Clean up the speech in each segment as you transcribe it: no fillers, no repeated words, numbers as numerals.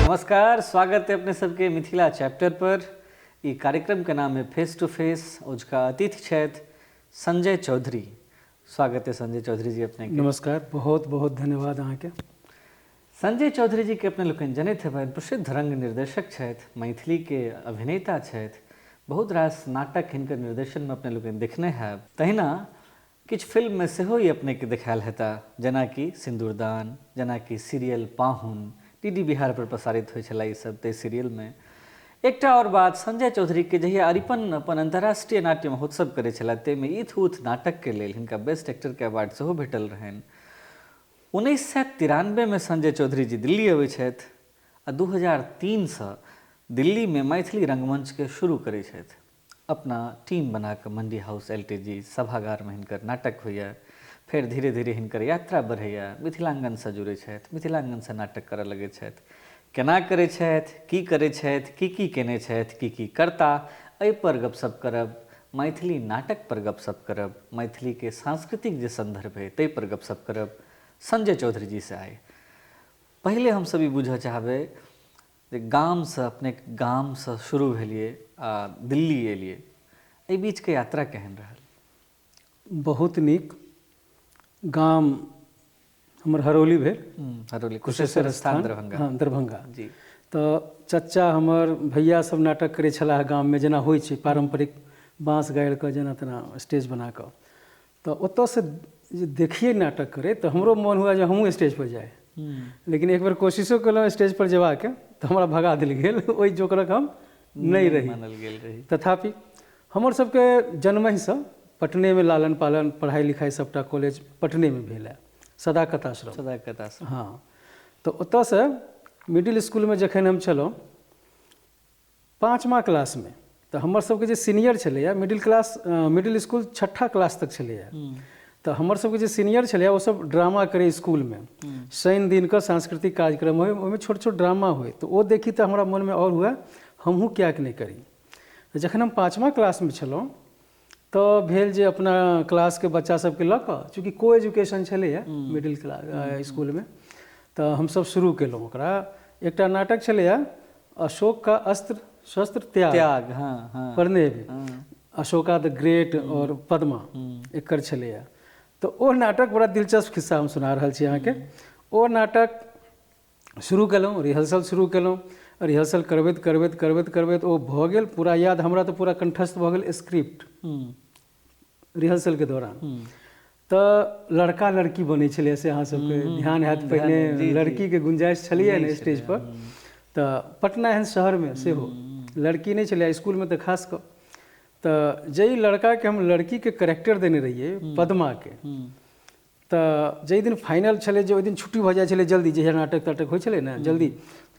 नमस्कार, स्वागत है अपने सबके मिथिला चैप्टर पर। ई कार्यक्रम के नाम है फेस टू फेस। ओझका अतिथि छथि संजय चौधरी। स्वागत है संजय चौधरी जी अपने के। नमस्कार, बहुत बहुत धन्यवाद अहाँके। संजय चौधरी जी के अपने लोकनि जनैत हेबै, प्रसिद्ध रंग निर्देशक छथि, मैथिली के अभिनेता छथि। बहुत रास नाटक हिनकर निर्देशन में अपने लोकनि देखने हैब। तहिना किछु फिल्ममे सेहो ई अपनेके देखायल हेता, जेनाकि सिन्दूरदान, जेनाकि सीरियल पाहुन, डी डी बिहार पर प्रसारित होइ छलै ई सब। ताहि सीरियलमे एकटा आओर बात, संजय चौधरीके जहिया अरिपन अपन अंतर्राष्ट्रीय नाट्य महोत्सव करै छलै ताहिमे इथ उथ नाटकके लेल हिनका बेस्ट एक्टरके अवार्ड सेहो भेटल रहनि। 1993मे संजय चौधरी जी दिल्ली अबै छथि आ 2003सँ दिल्लीमे मैथिली रंगमंचके शुरू करै छथि। अपना टीम बनाकऽ मंडी हाउस LTG सभागारमे हिनकर नाटक होइए। फेर धीरे धीरे हिनकर यात्रा बढ़ैए, मिथिलांगनसँ जुड़ै छथि, मिथिलांगनसँ नाटक करऽ लगै छथि। केना करै छथि, की करै छथि, की की केने छथि, की की करता, एहिपर गपशप करब। मैथिली नाटक पर गपशप करब, मैथिलीके सांस्कृतिक जे सन्दर्भ है ताहिपर गपशप करब संजय चौधरी जी से आइ। पहिले हमसब ई बुझऽ चाहबै जे गामसँ अपने गामसँ शुरू भेलियै आ दिल्ली एलियै, एहि बीचके यात्रा केहन रहल? बहुत नीक। गाम हमर हरौली भेल, हरौली कुशेश्वर स्थान, दरभंगा। हाँ, दरभंगा जी। तऽ चचा हमर भैया सब नाटक करै छलाह गाममे, जेना होइ छै पारम्परिक बाँस गाड़ि कऽ जेना तेना स्टेज बना कऽ। तऽ ओतऽसँ जे देखियै नाटक करै तऽ हमरो मोन हुए जे हमहूँ स्टेजपर जाइ, लेकिन एक बेर कोशिशो केलहुँ स्टेज पर जेबाके तऽ हमरा भगा देल गेल, ओहि जोकरक हम नहि रही। मानल गेल रही। तथापि हमर सबके जन्महिसँ पटनेमे लालन पालन, पढ़ाइ लिखाइ सबटा कॉलेज पटनेमे भेल है, सदाकत आश्रम। सदाकत आश्रम। हाँ, तऽ ओतऽसँ मिडिल स्कूलमे जखन हम छलहुँ 5मा क्लासमे, तऽ हमर सबके जे सीनियर छलैया, मिडिल क्लास मिडिल स्कूल 6ठा क्लास तक छलैया, तऽ हमर सबके जे सीनियर छलैया ओ सब ड्रामा करै स्कूलमे। शनि दिनके सांस्कृतिक कार्यक्रम होइ, ओहिमे छोट छोट ड्रामा होइ, तऽ ओ देखी तऽ हमरा मनमे आओर हुए हमहूँ किएक नहि करी। तऽ जखन हम 5मा क्लासमे छलहुँ तऽ भेल जे अपना क्लासके बच्चा सबके लऽ कऽ, चूँकि को एजुकेशन छलैया मिडिल क्लास स्कूलमे, तऽ हमसब शुरू केलहुँ ओकरा। एकटा नाटक छलैया अशोक का अस्त्र शस्त्र त्याग, त्याग, हाँ हाँ, पढ़ने हेबै, अशोका द ग्रेट और पद्मा, एकर छलैया। तऽ ओ नाटक बड़ा दिलचस्प खिस्सा हम सुना रहल छी अहाँके। ओ नाटक शुरू केलहुँ, रिहर्सल शुरू केलहुँ, रिहर्सल करबैत करबैत करबैत करबैत ओ भऽ गेल पूरा याद, हमरा तऽ पूरा कंठस्थ भऽ गेल स्क्रिप्ट रिहर्सलके दौरान। तऽ लड़का लड़की बनै छलै, से अहाँ सबके ध्यान हैत, पहिने लड़कीके गुंजाइश छलैए ने स्टेज पर। तऽ पटना एहन शहरमे सेहो लड़की नहि छलै, स्कूलमे तऽ खास कऽ। तऽ जाहि लड़काके हम लड़कीके करेक्टर देने रहियै पद्माके, तऽ जाहि दिन फाइनल छलै जे ओहि दिन छुट्टी भऽ जाइ छलै जल्दी, जहिया नाटक ताटक होइ छलै ने जल्दी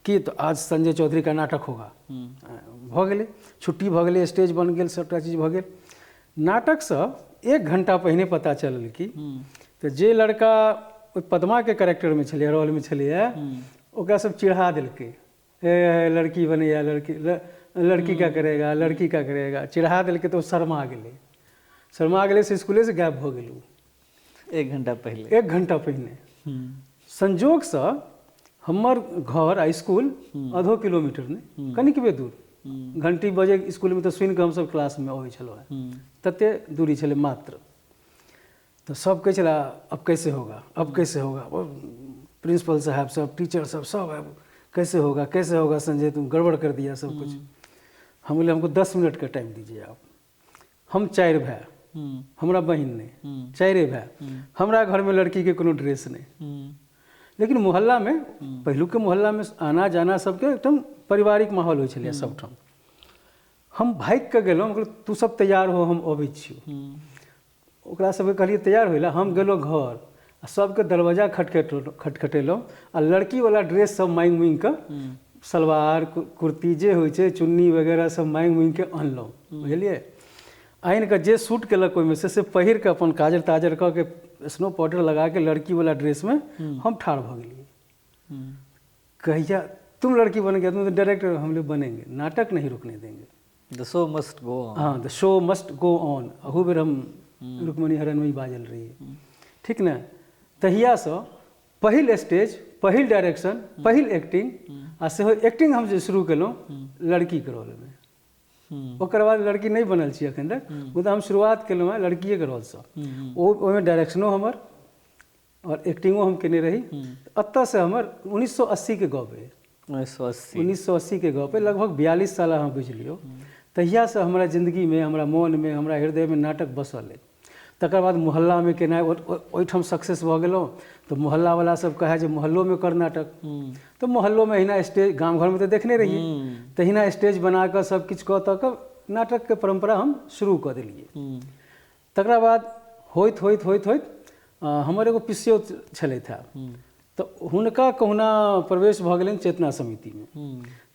कि तऽ आज संजय चौधरी का नाटक होगा, भऽ गेलै छुट्टी भऽ गेलै, स्टेज बनि गेल, सबटा चीज भऽ गेल। नाटकसँ 1 घंटा पहिने पता चलल कि तऽ जे लड़का ओहि पद्माके करेक्टरमे छलैए, रोलमे छलैए, ओकरा सब चिढ़ा देलकै, ए लड़की बनैया, लड़की लड़की क्या करेगा, लड़की क्या करेगा, चिढ़ा देलकै। तऽ ओ शर्मा गेलै, शर्मा गेलै से स्कूलेसँ गायब भऽ गेल ओ 1 घंटा पहिले। 1 घंटा पहिने। संजोगसँ हमर घर आ स्कूल आधो किलोमीटर नहि, कनिकबे दूर। घंटी बजे स्कूलमे तऽ सुनिकऽ हमसब क्लासमे अबै छलहुँ हेँ, तते दूरी छलै मात्र। तऽ सब कहै छलै अब कैसे होगा, अब कैसे होगा, प्रिंसिपल साहब सब, टीचर सब, सब अब कैसे होगा, कैसे होगा संजय, तुम गड़बड़ कर दिया सब कुछ। हम बोले हमको 10 मिनट का टाइम दीजिए आप। हम 4 भाई, हमरा बहिन नहीं, 4 भाई, हमरा घर में लड़की के कोनो ड्रेस नहीं, लेकिन मोहल्ला में पहिलुके मोहल्ला में आना जाना सबके एकदम पारिवारिक माहौल होइ छलै सबठाम। हम भागि कऽ गेलहुँ, हम कहलियै तू सब तैयार हो, हम अबै छियौ। ओकरा सबके कहलियै तैयार होइ लए, हम गेलहुँ घर आ सबके दरवाजा खटखटेलहुँ आ लड़कीवला ड्रेस सब माँगि माँगि कऽ, सलवार कुर्ती जे होइ छै, चुन्नी वगैरह सब माँगि माँगि कऽ अनलहुँ, बुझलियै। आनि कऽ जे सूट केलक ओहिमे से पहिर कऽ अपन काजर ताजर कऽ के स्नो पाउडर लगा के लड़कीवला ड्रेसमे हम ठाढ़ भऽ गेलियै। कहिया तुम लड़की बन गया, तुम तो डायरेक्टर, हम लोग बनेंगे, नाटक नहीं रुकने देंगे। The show must go on. हाँ, the show must go on. अहू बेर हम रुक्मणी हरण में बाजल रहियै, ठीक ने। तहियासँ पहिल स्टेज, पहिल डायरेक्शन, पहिल एक्टिंग आ सेहो एक्टिंग हम जे शुरू केलहुँ लड़कीके रोलमे। ओकर बाद लड़की नहि बनल छी एखन तक, मुदा हम शुरुआत केलहुँ हेँ लड़किएके रोलसँ। ओ ओहिमे डायरेक्शनो हमर और एक्टिंगो हम केने रही। एतऽसँ हमर 1980के गप अइ, 1980 के गप अइ, लगभग 42 साल अहाँ बुझि लियौ। तहियासँ हमरा जिन्दगीमे, हमरा मोनमे, हमरा हृदयमे नाटक बसल अइ। तकर बाद मोहल्लामे केनाइ, ओहिठाम सक्सेस भऽ गेलहुँ तऽ मोहल्लावला सब कहै जे मोहल्लोमे कर नाटक। तऽ मोहल्लोमे अहिना स्टेज, गाम घरमे तऽ देखने रहियै, तहिना स्टेज बनाकऽ सब किछु कऽ तऽ कऽ नाटकके परम्परा हम शुरू कऽ देलियै। तकरा बाद होइत होइत होइत होइत हमर एगो पिसियौत छलथि हेँ, तऽ हुनका कहुना प्रवेश भऽ गेलनि चेतना समितिमे।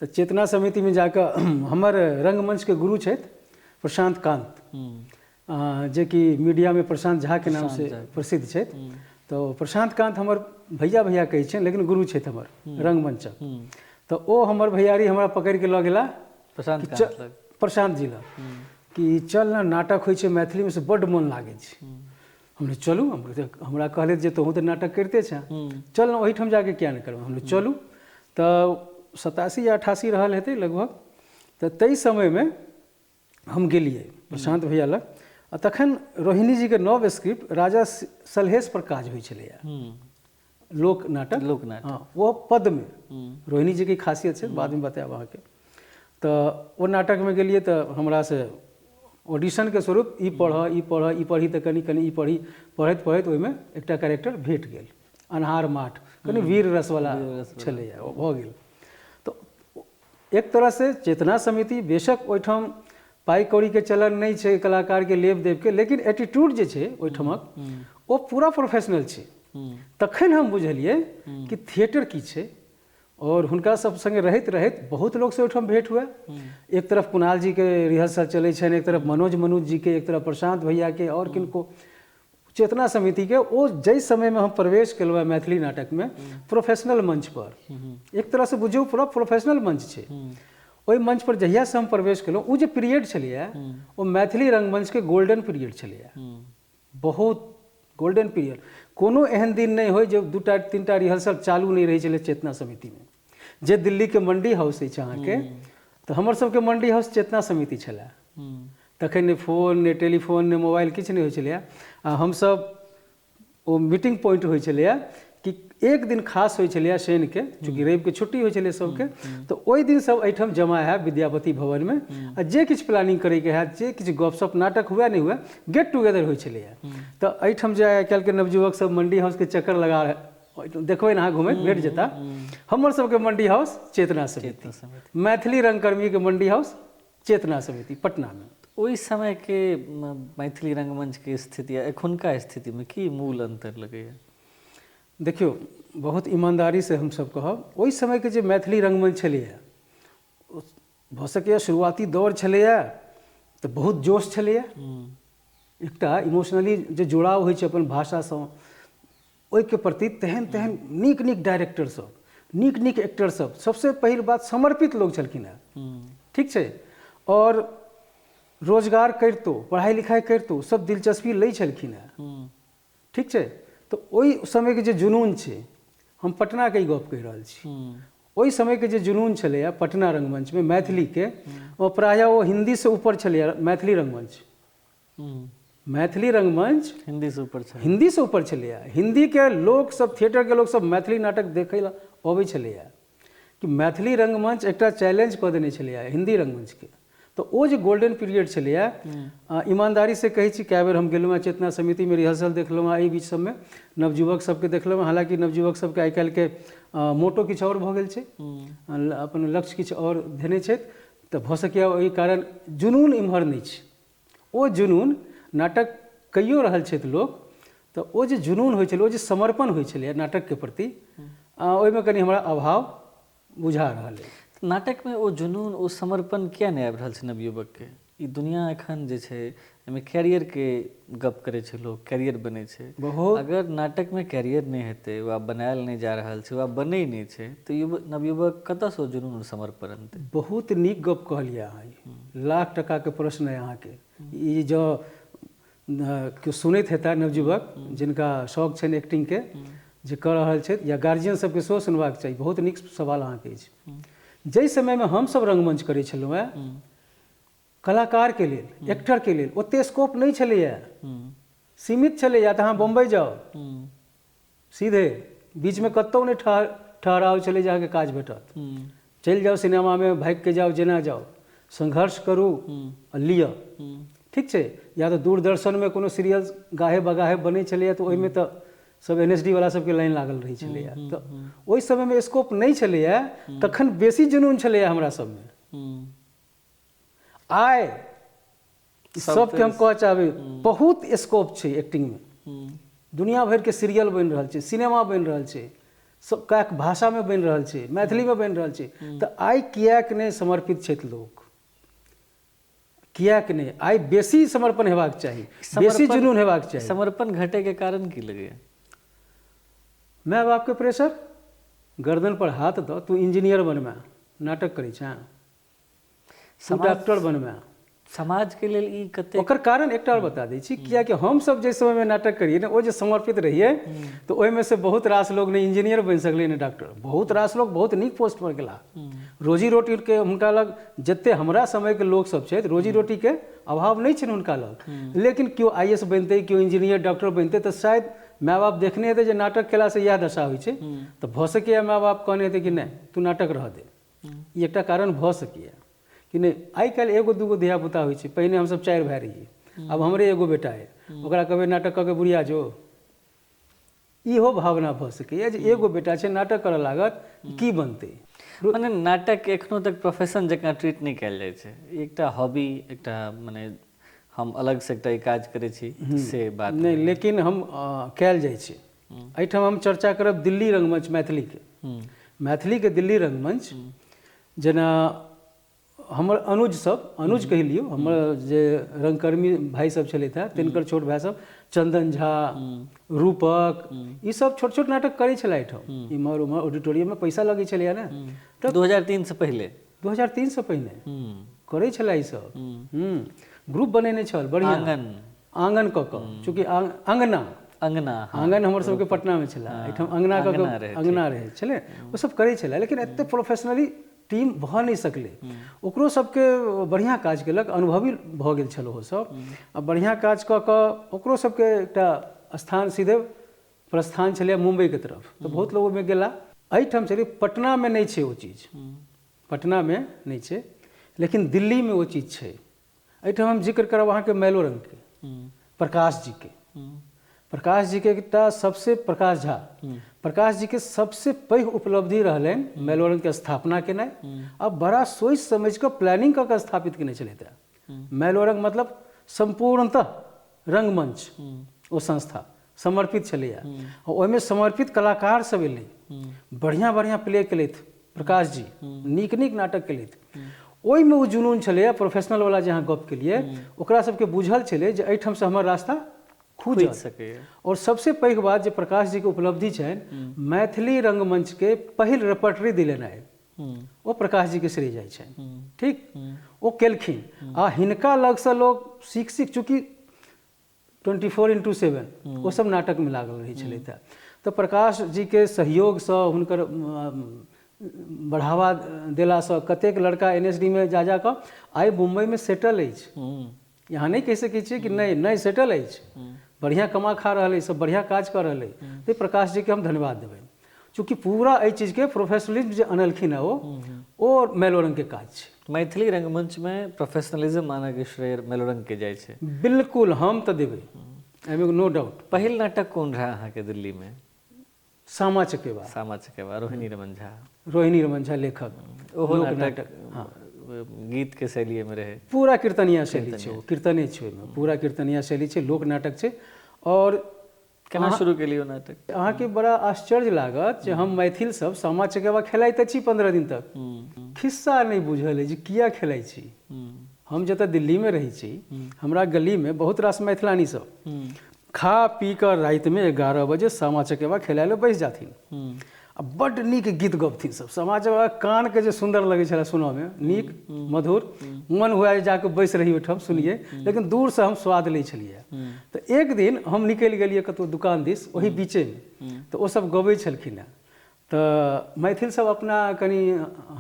तऽ चेतना समितिमे जाकऽ हमर रङ्गमञ्चके गुरु छथि प्रशान्त कान्त, जेकि मीडियामे प्रशान्त झाके नामसँ प्रसिद्ध छथि। तऽ प्रशान्त कान्त हमर भैया भैया कहै छियनि, लेकिन गुरु छथि हमर रङ्गमञ्चक। तऽ ओ हमर भैयारी हमरा पकड़िके लऽ गेला प्रशान्त जी लग कि चल ने नाटक होइ छै मैथिलीमे, से बड्ड मोन लागै छै। हम चलू, हमरा कहलथि जे तोहूँ तऽ नाटक करिते छेँ, चल ने ओहिठाम जाके किया नहि करबै। हम चलू। तऽ 87 या 88 रहल हेतै लगभग। तऽ ताहि समयमे हम गेलियै प्रशान्त भैया लग, आ तखन रोहिणी जीके नव स्क्रिप्ट राजा सलहेश पर काज होइ छलैए, लोक नाटक। लोक नाटक, हँ, ओ पदमे रोहिणी जीके खासियत छै, बादमे बतायब अहाँके। तऽ ओ नाटकमे गेलियै तऽ हमरासँ ऑडिशनके स्वरूप ई पढ़, ई पढ़, ई पढ़ी, तऽ कनि कनि ई पढ़ी, पढ़ैत पढ़ैत ओहिमे एकटा कैरेक्टर भेट गेल, अन्हार माठ, कनि वीर रसवला छलैए, ओ भऽ गेल। तऽ एक तरहसँ चेतना समिति बेशक ओहिठाम पाइ कौड़ीके चलन नहि छै कलाकारके लेब देबके, लेकिन एटीट्यूड जे छै ओहिठामक ओ पूरा प्रोफेशनल छै। तखन हम बुझलियै कि थिएटर की छै, और हुनका सब संगे रहैत रहैत बहुत लोकसँ ओहिठाम भेंट हुए। एक तरफ कुणाल जीके रिहर्सल चलै छनि, एक तरफ मनोज मनुज जीके, एक तरफ प्रशान्त भैयाके, और किनको चेतना समितिके। ओ जाहि समयमे हम प्रवेश केलहुँ हेँ मैथिली नाटकमे प्रोफेशनल मंच पर, एक तरहसँ बुझियौ पूरा प्रोफेशनल मंच छै, ओहि मंच पर जहियासँ हम प्रवेश केलहुँ, ओ जे पीरियड छलैए ओ मैथिली रङ्गमञ्चके गोल्डन पीरियड छलैए, बहुत गोल्डन पीरियड। कोनो एहन दिन नहि होइ जे 2टा 3टा रिहर्सल चालू नहि रहै छलै चेतना समितिमे। जे दिल्लीके मंडी हाउस अछि अहाँके, तऽ हमर सबके मंडी हाउस चेतना समिति छलै। तखन नहि फोन, नहि टेलीफोन, नहि मोबाइल, किछु नहि होइ छलैए। आ हमसब ओ मीटिंग पॉइंट होइ छलैए कि एक दिन खास होइ छलैए शनिके, चूँकि रविके छुट्टी होइ छलै सबके, तऽ ओहि दिन सब एहिठाम जमा हैब विद्यापति भवनमे, आ जे किछु प्लानिंग करैके हैत, जे किछु गपशप नाटक हुए नहि हुए, गेट टुगेदर होइ छलैए। तऽ एहिठाम जे आइ काल्हिके नवयुवक सब मंडी हाउसके चक्कर लगा देखबै अहाँ घुमैत भेट जेता, हमर सबके मंडी हाउस चेतना समिति, मैथिली रंगकर्मीके मंडी हाउस चेतना समिति पटनामे। ओहि समयके मैथिली रंगमंचके स्थिति आ एखुनका स्थितिमे की मूल अन्तर लगैए? देखियौ, बहुत ईमानदारीसँ हमसब कहब, ओहि समयके जे मैथिली रंगमंच छलैए, भऽ सकैए शुरुआती दौर छलैए तऽ बहुत जोश छलैए, एकटा इमोशनली जे जुड़ाव होइ छै अपन भाषासँ, ओहिके प्रति तेहन तेहन नीक नीक डायरेक्टर सब, नीक नीक एक्टर सब, सबसँ पहिल बात समर्पित लोक छलखिन हेँ, ठीक छै, आओर रोजगार करितो, पढ़ाइ लिखाइ करितो सब दिलचस्पी लै छलखिन हेँ, ठीक छै। तऽ ओहि समयके जे जुनून छै, हम पटनाके ई गप कहि रहल छी, ओहि समयके जे जुनून छलैए पटना रंगमंचमे मैथिलीके, ओ प्रायः ओ हिन्दीसँ ऊपर छलैए मैथिली रंगमंच। मैथिली रंगमंच हिन्दीसँ ऊपर छलै, हिन्दीसँ ऊपर छलैए। हिन्दीके लोकसब, थिएटरके लोकसब मैथिली नाटक देखै लए अबै छलैए कि मैथिली रंगमंच एकटा चैलेंज कऽ देने छलैए हिन्दी रंगमंचके। तऽ ओ जे गोल्डन पीरियड छलैए, ईमानदारीसँ कहै छी, कए बेर हम गेलहुँ हेँ चेतना समितिमे रिहर्सल देखलहुँ हेँ, एहि बीच सबमे नवयुवक सबके देखलहुँ हेँ। हालाँकि नवयुवक सबके आइ काल्हिके मोटो किछु आओर भऽ गेल छै, अपन लक्ष्य किछु आओर धेने छथि, तऽ भऽ सकैए ओहि कारण जुनून एम्हर नहि छै। ओ जुनून नाटक कइयो रहल छथि लोक, तऽ ओ जे जुनून होइ छलै, ओ जे समर्पण होइ छलैए नाटकके प्रति, ओहिमे कनि हमरा अभाव बुझा रहल अइ। नाटकमे ओ जुनून, ओ समर्पण किया नहि आबि रहल छै नवयुवकके? ई दुनिया एखन जे छै एहिमे कैरियरके गप करै छै लोक, कैरियर बनै छै। बहुत अगर नाटकमे कैरियर नहि हेतै वा बनायल नहि जा रहल छै वा बनै नहि छै, तऽ नवयुवक कतऽसँ जुनून समर्पण अनतै? बहुत नीक गप कहलियै अहाँ, लाख टकाके प्रश्न अइ अहाँके। ई जँ केओ सुनैत हेता नवयुवक जिनका शौक छनि एक्टिंगके, जे कऽ रहल छथि या गार्जियन सबके सेहो सुनबाक चाही। बहुत नीक सवाल अहाँके अछि। जाहि समयमे हमसब रंगमंच करै छलहुँ हेँ, कलाकारके लेल, एक्टरके लेल ओते स्कोप नहि छलैए, सीमित छलैए। तऽ अहाँ बम्बई जाउ सीधे, बीचमे कतहु नहि ठहराव छलै जे अहाँके काज भेटत। चलि जाउ सिनेमामे, भागिके जाउ, जेना जाउ, संघर्ष करू आ लिअ, ठीक छै। या तऽ दूरदर्शनमे कोनो सीरियल गाहे बगाहे बनै छलैए तऽ ओहिमे तऽ सब NSD वाला सबके लाइन लागल रहै छलैए। तऽ ओहि समयमे स्कोप नहि छलैए, तखन बेसी जुनून छलैए हमरा सबमे। आइ सबके हम कहऽ चाहबै, बहुत स्कोप छै एक्टिंगमे। दुनिया भरिके सीरियल बनि रहल छै, सिनेमा बनि रहल छै, सब कएक भाषामे बनि रहल छै, मैथिलीमे बनि रहल छै। तऽ आइ किएक नहि समर्पित छथि लोक? किएक नहि? आइ बेसी समर्पण हेबाक चाही, बेसी जुनून हेबाक चाही। समर्पण घटैके कारण की लगैए? माय बापके प्रेशर, गर्दन पर हाथ दऽ तू इंजीनियर बनमे, नाटक करै छेँ, तू डॉक्टर बनमे। समाजके लेल ई कते ओकर कारण एकटा आओर बता दै छी, कियाकि हमसब जाहि समयमे नाटक करियै ने, ओ जे समर्पित रहियै तऽ ओहिमे से बहुत रास लोग ने इंजीनियर बनि सकलै ने डॉक्टर। बहुत रास लोग बहुत नीक पोस्ट पर गेला। रोजी रोटीके हुनका लग, जते हमरा समयके लोक सब छथि, रोजी रोटीके अभाव नहि छनि हुनका लग। लेकिन केओ IAS बनतै, केओ इंजीनियर डॉक्टर बनतै, तऽ शायद माय बाप देखने हेतै जे नाटक केलासँ इएह दशा होइ छै, तऽ भऽ सकैए माय बाप कहने हेतै कि नहि तू नाटक रहऽ दे। ई एकटा कारण भऽ सकैए कि नहि। आइ काल्हि एगो दूगो धियापुता होइ छै, पहिने हमसब 4 भाय रहियै, आब हमरे एगो बेटा अइ, ओकरा कहबै नाटक कऽ के बुढ़िया जो, इहो भावना भऽ सकैए जे एगो बेटा छै नाटक करऽ लागत की बनतै। मने नाटक एखनो तक प्रोफेशन जकाँ ट्रीट नहि कयल जाइ छै, एकटा हॉबी, एकटा मने हम अलगसँ एकटा ई काज करै छी से बात नहि, लेकिन हम कयल जाइ छै। एहिठाम हम चर्चा करब दिल्ली रंगमंच, मैथिलीके, मैथिलीके दिल्ली रंगमंच। जेना हमर अनुज सब, अनुज कहि लियौ, हमर जे रंगकर्मी भाई सब छलथि हेँ, तिनकर छोट भाय सब चंदन झा, रूपक, ई सब छोट छोट नाटक करै छलै एहिठाम, इम्हर उम्हर ऑडिटोरियममे पैसा लगै छलैए ने। तऽ 2003 से पहिले, 2003 से पहिने करै छलै ई सब। ग्रुप बनेने छल बढ़िआँ, आंगन कऽ कऽ, चूँकि अंगना अंगना आंगन हमर सबके पटनामे छलै, एहिठाम अंगना कऽ कऽ अंगना रहै छलै, ओ सब करै छलै। लेकिन एते प्रोफेशनली टीम भऽ नहि सकलै। ओकरो सबके बढ़िआँ काज केलक, अनुभवी भऽ गेल छल ओहो सब, आ बढ़िआँ काज कऽ कऽ ओकरो सबके एकटा स्थान, सीधे प्रस्थान छलै मुम्बईके तरफ, तऽ बहुत लोग ओहिमे गेला। एहिठाम छलै, पटनामे नहि छै ओ चीज, पटनामे नहि छै, लेकिन दिल्लीमे ओ चीज छै। एहिठाम हम जिक्र करब अहाँके मैलोरंगके, प्रकाश जीके। प्रकाश जीके एकटा सबसे, प्रकाश झा, प्रकाश जीके सबसे पैघ उपलब्धि रहलनि मैलोरंगके स्थापना केनाइ, आ बड़ा सोचि समझि कऽ प्लानिंग कऽ कऽ स्थापित केने छलथि। मैलोरंग मतलब सम्पूर्णतः रंगमंच, ओ संस्था समर्पित छलैए, आ ओहिमे समर्पित कलाकार सब एलै, बढ़िआँ बढ़िआँ प्ले केलथि प्रकाश जी, नीक नीक नाटक केलथि। ओहिमे ओ जुनून छलैए प्रोफेशनल वाला जे अहाँ गप केलियै, ओकरा सबके बुझल छलै जे एहिठामसँ हमर रास्ता खुजि सकैए। और सबसे पैघ बात जे प्रकाश जीके उपलब्धि छनि, मैथिली रंगमंचके पहिल रेपर्टरी दिलेनाइ, ओ प्रकाश जीके श्रेय जाइ छनि, ठीक, ओ केलखिन। आ हिनका लगसँ लोक सीख सीख, चूँकि 24/7 ओ सब नाटकमे लागल रहै छलथि, तऽ प्रकाश जीके सहयोगसँ, हुनकर बढ़ावा देलासँ कतेक लड़का NSD मे जा जा कऽ आइ मुम्बईमे सेटल अछि। यहाँ नहि कहि सकै छियै कि नहि नहि सेटल अछि, बढ़िआँ कमा खा रहल अछि, सब बढ़िआँ काज कऽ रहल अछि। तऽ प्रकाश जीके हम धन्यवाद देबनि, चूँकि पूरा एहि चीजके प्रोफेशनलिज्म जे अनलखिन हेँ ओ मैलोरंगके काज छै। मैथिली रंगमंचमे प्रोफेशनलिज्म आनऽके श्रेय मैलोरंगके जाइ छै। बिल्कुल, हम तऽ देबै, एहिमे नो डाउट। पहिल नाटक कोन रहै अहाँके दिल्लीमे? सामा चकेवा। सामा चकेवा, रोहिणी रमन झा। रोहिणी रमन झा लेखक, ओहो नाटक गीत के शैलीमे रहै, पूरा कीर्तनिया शैली छै, ओ कीर्तने छै ओहिमे, पूरा कीर्तनिया शैली छै, लोक नाटक छै। और केना शुरू केलियै नाटक? अहाँके बड़ा आश्चर्य लागत जे हम मैथिल सब सामा चकेवा खेलाइत छी 15 दिन तक, खिस्सा नहि बुझल अछि जे किया खेलाइ छी। हम जतऽ दिल्लीमे रहै छी, हमरा गलीमे बहुत रास मैथिलानी सब खा पी कऽ रातिमे 11 बजे सामा चकेवा खेलाय लए बैस जाथिन। आ बड्ड नीक गीत गबथिन सब। सामा चकेबा कानके जे सुन्दर लगै छलै सुनऽमे, नीक मधुर, मन हुए जाकऽ बैस रही ओहिठाम सुनियै, लेकिन दूरसँ हम स्वाद लै छलियै। तऽ एक दिन हम निकलि गेलियै कतहु दुकान दिस, ओही बीचेमे, तऽ ओसब गबै छलखिन हेँ। तऽ मैथिल सब अपना कनि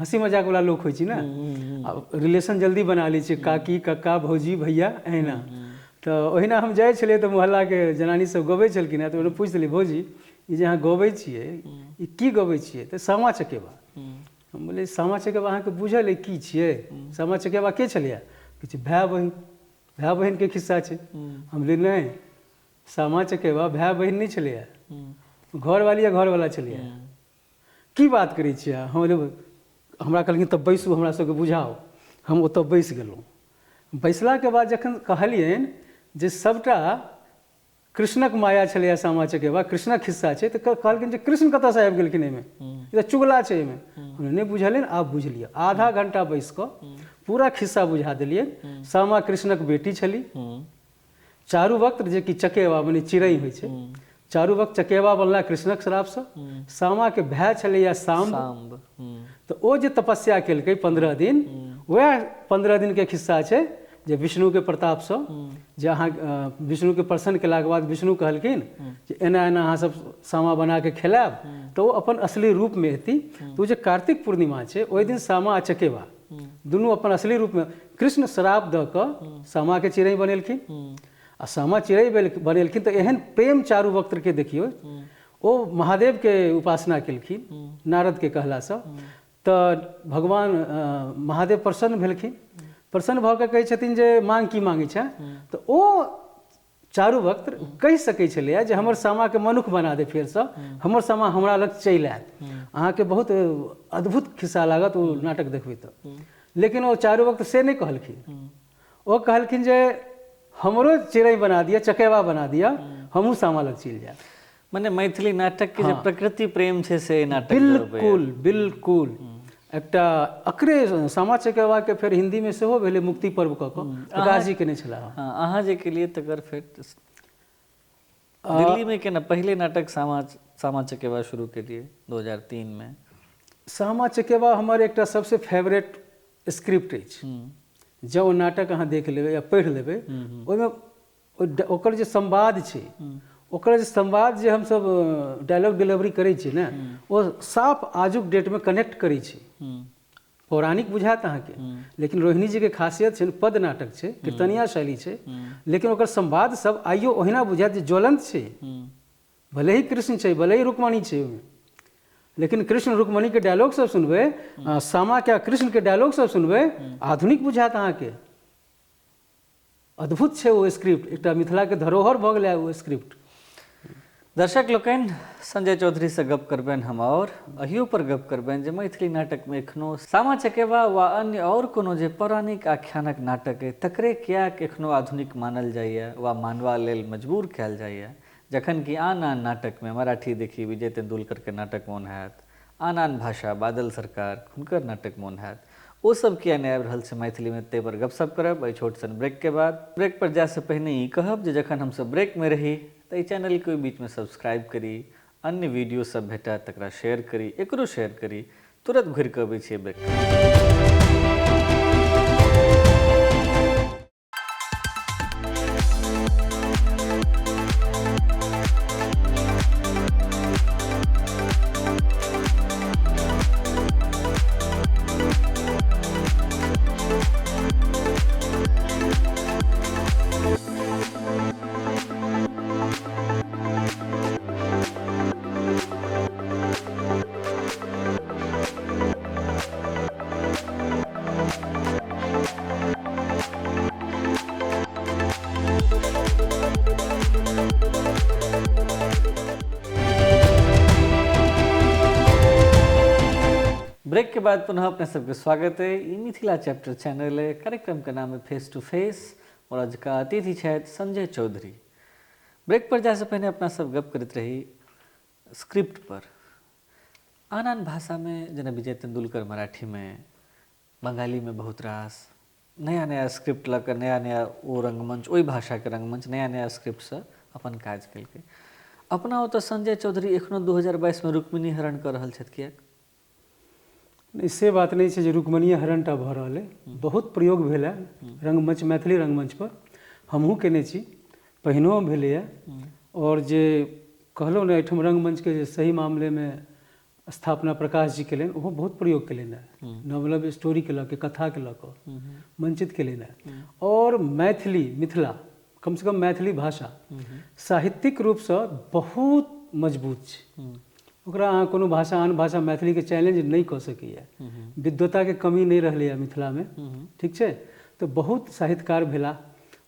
हँसी मजाकवला लोक होइ छै ने, रिलेशन जल्दी बना लै छै, काकी कक्का भौजी भैया एहिना। तऽ ओहिना हम जाइ छलियै तऽ मोहल्लाके जनानी सब गबै छलखिन हेँ, तऽ ओहिना पूछि देलियै, भौजी ई जे अहाँ गबै छियै ई की गबै छियै? तऽ सामा चकेबा। हम बोललियै सामा चकेबा अहाँके बुझल अइ की छियै? सामा चकेबा के छलैए? कहै छै भाय बहिन, भाय बहिनके खिस्सा छै। हम बोललियै नहि, सामा चकेबा भाय बहिन नहि छलैए, घरवाली आ घरवाला छलैए। की बात करै छियै? हम हमरा कहलखिन तब बैसू हमरा सबके बुझाउ। हम ओतऽ बैस गेलहुँ। बैसलाके बाद जखन कहलियनि जे सबटा कृष्णक माया छलैए सामा चकेबा, कृष्णक खिस्सा छै, तऽ कहलखिन जे कृष्ण कतऽसँ आबि गेलखिन एहिमे, ई तऽ चुगला छै एहिमे। हम नहि बुझलियनि, आब बुझि लिअ। आधा घंटा बैस कऽ पूरा खिस्सा बुझा देलियनि। सामा कृष्णक बेटी छली, चारू वक्त जे कि चकेबा मने चिड़ै होइ छै, चारू वक्त चकेबा बनला कृष्णक श्रापसँ। सामाके भाय छलैए साम्ब, तऽ ओ जे तपस्या केलकै 15 दिन, वएह 15 दिनके खिस्सा छै जे विष्णुके प्रतापसँ जे अहाँ विष्णुके प्रसन्न केलाके बाद विष्णु कहलखिन जे एना एना अहाँ सब सामा बनाके खेलायब तऽ ओ अपन असली रूपमे एती। तऽ ओ जे कार्तिक पूर्णिमा छै ओहि दिन सामा आ चकेबा दुनू अपन असली रूपमे, कृष्ण श्राप दऽ कऽ सामाके चिड़ै बनेलखिन आ सामा चिड़ै बनेलखिन। तऽ एहन प्रेम चारू वक्त्रके देखियौ, ओ महादेवके उपासना केलखिन नारदके कहलासँ, तऽ भगवान महादेव प्रसन्न भेलखिन। प्रसन्न भऽ कऽ कहै छथिन जे मांग की मांगै छै, तऽ ओ चारू वक्त कहि सकै छलैए जे हमर सामाके मनुख बना दे फेरसँ, हमर सामा हमरा लग चलि आयत। अहाँके बहुत अद्भुत खिस्सा लागत ओ नाटक देखबै तऽ। लेकिन ओ चारू वक्त से नहि कहलखिन, ओ कहलखिन जे हमरो चिड़ै बना दिअ, चकेबा बना दिअ, हमहूँ सामा लग चलि जायब। मने मैथिली नाटक के जे प्रकृति प्रेम छै से नाटक बिल्कुल बिल्कुल एकटा अकरे सामा चकेबा के फेर हिंदी में सेहो भेलै मुक्ति पर्व कऽ कऽ प्रकाश जी केने छलाह। अहाँ जे केलियै तकर फेर दिल्ली में केना पहिले नाटक सामा चकेबा शुरू केलियै 2003 में। सामा चकेबा हमर एकटा सबसे फेवरेट स्क्रिप्ट अछि। जँ ओ नाटक अहाँ देख लेबै या पढ़ि लेबै, ओहिमे ओकर जे संवाद छै, ओकर जे संवाद जे हमसब डायलॉग डिलीवरी करै छियै ने, ओ साफ आजुक डेटमे कनेक्ट करै छै। पौराणिक बुझायत अहाँके, लेकिन रोहिणी जीके खासियत छै, पद नाटक छै, कीर्तनिया शैली छै, लेकिन ओकर संवाद सब आइयो ओहिना बुझायत जे ज्वलंत छै। भले ही कृष्ण छै, भले ही रुक्मणी छै ओहिमे, लेकिन कृष्ण रुक्मणी के डायलॉग सब सुनबै, सामा के कृष्ण के डायलॉग सब सुनबै, आधुनिक बुझायत अहाँके। अद्भुत छै ओ स्क्रिप्ट, एकटा मिथिला के धरोहर भऽ गेलै ओ स्क्रिप्ट। दर्शक लोकनि, संजय चौधरी से गप करबनि हम और अहियो पर गप करबनि जे मैथिली नाटक में एखनो सामा चकेबा वा अन्य और कोनो जे पौराणिक आख्यानक नाटक अइ तकरे किएक एखनो आधुनिक मानल जाइए वा मानवा लेल मजबूर कयल जाइए, जखन कि आन आन नाटक में मराठी देखी विजय तेंदुलकर के नाटक मोन हैत, आन आन भाषा बादल सरकार हुनकर नाटक मोन हैत, ओ सब किया नहि आबि रहल छै मैथिली में, ताहि पर गपशप करब एहि छोट सन ब्रेक के बाद। ब्रेक पर जाय से पहिने ई कहब जे जखन हमसब ब्रेक में रही तऽ एहि चैनल के ओहि बीच में सब्सक्राइब करी, अन्य वीडियो सब भेटत तकरा शेयर करी, एकरो शेयर करी। तुरंत घुरि कऽ अबै छियै ब्रेक। ब्रेक के बाद पुनः अपने सबके स्वागत है। ई मिथिला चैप्टर चैनल है, कार्यक्रम के नाम है फेस टू फेस और आज का अतिथि छथि संजय चौधरी। ब्रेक पर जाए से पहिने अपना सब गप करैत रही स्क्रिप्ट पर। आन आन भाषा में जेना विजय तेंदुलकर मराठी में, बंगाली में बहुत रास नया नया स्क्रिप्ट लऽ कऽ नया नया ओ रंगमंच, ओहि भाषाके रंगमंच नया नया स्क्रिप्टसँ अपन काज केलकै। अपना ओतऽ संजय चौधरी एखनो 2022 में रुक्मिणी हरण कऽ रहल छथि, किएक? नहि, से बात नहि छै जे रुक्मणीय हरणटा भऽ रहल अइ। बहुत प्रयोग भेल है रंगमंच, मैथिली रंगमंच पर हमहूँ केने छी, पहिनो भेलैए। आओर जे कहलहुँ ने, एहिठाम रंगमंचके जे सही मामलेमे स्थापना प्रकाश जी केलनि, ओहो बहुत प्रयोग केलनि हेँ, नव नव स्टोरीके लऽ कऽ, कथाके लऽ कऽ मंचित केलनि हेँ। आओर मैथिली, मिथिला, कमसँ कम मैथिली भाषा साहित्यिक रूपसँ बहुत मजबूत छै। ओकरा अहाँ कोनो भाषा, आन भाषा मैथिलीके चैलेंज नहि कऽ सकैए। विद्वताके कमी नहि रहलैए मिथिलामे, ठीक छै? तऽ बहुत साहित्यकार भेला,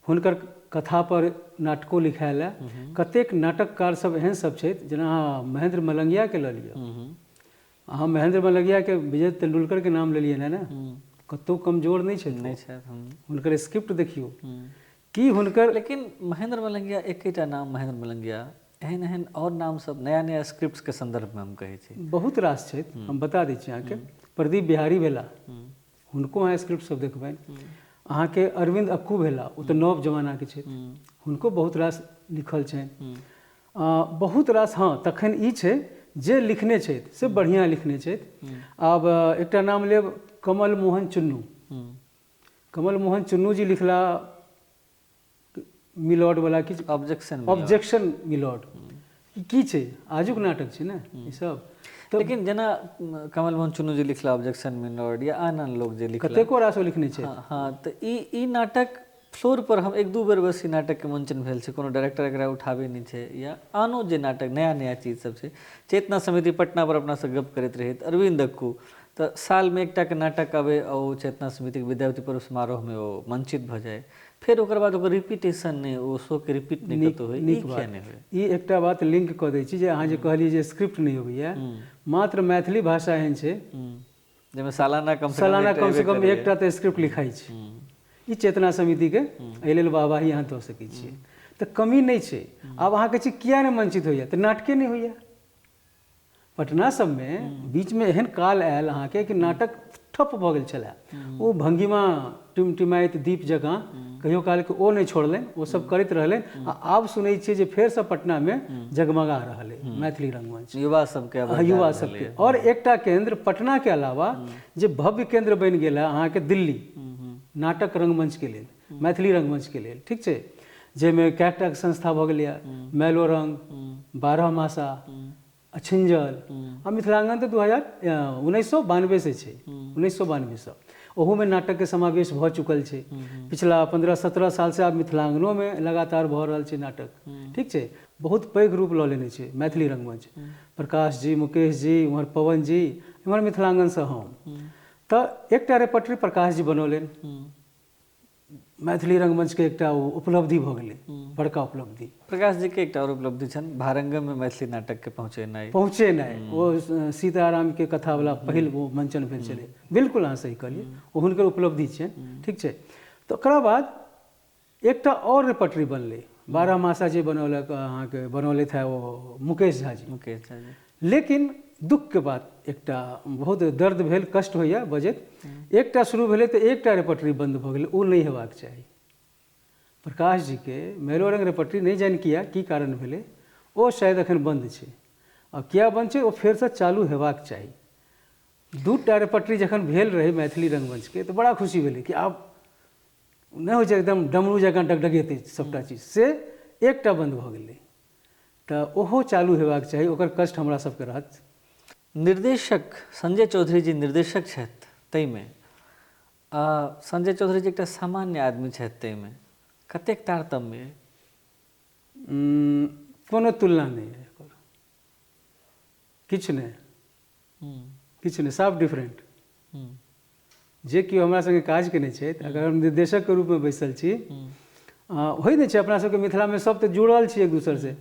हुनकर कथा पर नाटको लिखायल है। कतेक नाटककार सब एहन सब छथि, जेना अहाँ महेंद्र मलंगियाके लऽ लिअ। अहाँ महेंद्र मलंगियाके, विजय तेंदुलकरके नाम लेलियै ने, कतहु कमजोर नहि छथि। नहि छथि। हुनकर स्क्रिप्ट देखियौ की हुनकर। लेकिन महेंद्र मलंगिया एकेटा नाम, महेंद्र मलंगिया एहन एहन आओर नाम सब नया नया स्क्रिप्ट के संदर्भ में हम कहै छी बहुत रास छथि। हम बता दै छी अहाँके, प्रदीप बिहारी भेला, हुनको अहाँ स्क्रिप्ट सब देखबनि। अहाँके अरविंद अक्कू भेला, ओ तऽ नव जमानाके छथि, हुनको बहुत रास लिखल छनि, बहुत रास। हँ, तखन ई छै जे लिखने छथि से बढ़िआँ लिखने छथि। आब एकटा नाम लेब, कमल मोहन चुन्नू। कमल मोहन चुन्नू जी लिखला मिलॉर्ड वाला किछु, ऑब्जेक्शन, ऑब्जेक्शन मिलॉर्ड की छै, आजुक नाटक छै ने ई सब। लेकिन जेना कमल मोहन चुन्नू जी लिखला ऑब्जेक्शन मिलॉर्ड, या आन आन लोग जे लिखला, कतेको रास लिखने छै। हँ, तऽ ई नाटक फ्लोर पर हम एक दू बेर बस ई नाटकके मंचन भेल छै, कोनो डायरेक्टर एकरा उठाबै नहि छै। या आनो जे नाटक नया नया चीज सब छै, चेतना समिति पटना पर अपना सब गप करैत रही, अरविंद अक्कू तऽ सालमे एकटाके नाटक आबै आ ओ चेतना समितिके विद्यापति पर्व समारोहमे ओ मंचित भऽ जाय, फेर ओकर बाद ओकर रिपीटेशन नहि, ओ शोके रिपीट नहि कतहु होइ। नीक बात नहि होइ। ई एकटा बात लिंक कऽ दै छी जे अहाँ जे कहलियै जे स्क्रिप्ट नहि अबैया, मात्र मैथिली भाषा एहन छै जाहिमे सालाना कम से कम एकटा तऽ स्क्रिप्ट लिखाइ छै। ई चेतना समितिके एहि लेल वाहवाही अहाँ दऽ सकै छियै। तऽ कमी नहि छै। आब अहाँ कहै छी किया नहि मंचित होइया, तऽ नाटके नहि होइया। पटना सबमे बीचमे एहन काल आयल अहाँके कि नाटक ठप भऽ गेल छलै। ओ भंगिमा टिमटिमाइत दीप जकाँ कहियो कालके ओ नहि छोड़लनि, ओ सब करैत रहलनि। आ आब सुनै छियै जे फेरसँ पटनामे जगमगा रहल अइ मैथिली रंगमंच, युवा सबके, युवा सबके। आओर एकटा केंद्र पटनाके अलावा जे भव्य केंद्र बनि गेल है अहाँके दिल्ली, नाटक रंगमंचके लेल, मैथिली रंगमंचके लेल, ठीक छै? जाहिमे कएकटा संस्था भऽ गेलैए, मैलोरंग, बारहमासा, अछिंजल, आ मिथिलांगन तऽ 1992 से छै, 1992 से ओहूमे नाटकके समावेश भऽ चुकल छै। पिछला 15-17 साल से आब मिथिलांगनोमे लगातार भऽ रहल छै नाटक, ठीक छै? बहुत पैघ रूप लऽ लेने छै मैथिली रंगमंच। प्रकाश जी, मुकेश जी, उम्हर पवन जी, इम्हर मिथिलांगनसँ हम। तऽ एकटा रेपर्टरी प्रकाश जी बनौलनि, मैथिली रंगमंचके एकटा ओ उपलब्धि भऽ गेलै, बड़का उपलब्धि। प्रकाश जी के एकटा आओर उपलब्धि छनि, भारंगममे मैथिली नाटकके पहुँचेनाइ। ओ सीतारामके कथावला पहिल ओ मंचन भेल छलै। बिल्कुल अहाँ सही कहलियै, ओ हुनकर उपलब्धि छनि, ठीक छै? तऽ ओकरा बाद एकटा आओर रेपर्टरी बनलै, बारहमासा जे बनौलक अहाँके, बनौलथि है ओ मुकेश झा जी। मुकेश झा जी। लेकिन दुखके बात, एकटा बहुत दर्द भेल, कष्ट होइए बजैत, एकटा शुरू भेलै तऽ एकटा रेपर्टरी बन्द भऽ गेलै, ओ नहि हेबाक चाही। प्रकाश जीके मैलोरंग रेपर्टरी नहि जानि किया, की कारण भेलै, ओ शायद एखन बन्द छै। आ किया बन्द छै, ओ फेरसँ चालू हेबाक चाही। दूटा रेपर्टरी जखन भेल रहै मैथिली रंगमंचके तऽ बड़ा खुशी भेलै कि आब नहि होइ छै एकदम डमरू जकाँ डगडगेतै सभटा चीज, से एकटा बन्द भऽ गेलै, तऽ ओहो चालू हेबाक चाही, ओकर कष्ट हमरा सबके रहत। निर्देशक संजय चौधरी जी निर्देशक छथि ताहिमे, आ संजय चौधरी जी एकटा सामान्य आदमी छथि ताहिमे कतेक तारतम्य अइ? कोनो तुलना नहि है एकर, किछु नहि, किछु नहि, साफ डिफरेंट। जे केओ हमरा सङ्गे काज केने छथि, अगर हम निर्देशकके रूपमे बैसल छी, होइ नहि छै अपना सबके मिथिलामे सब तऽ जुड़ल छी एक दोसरसँ,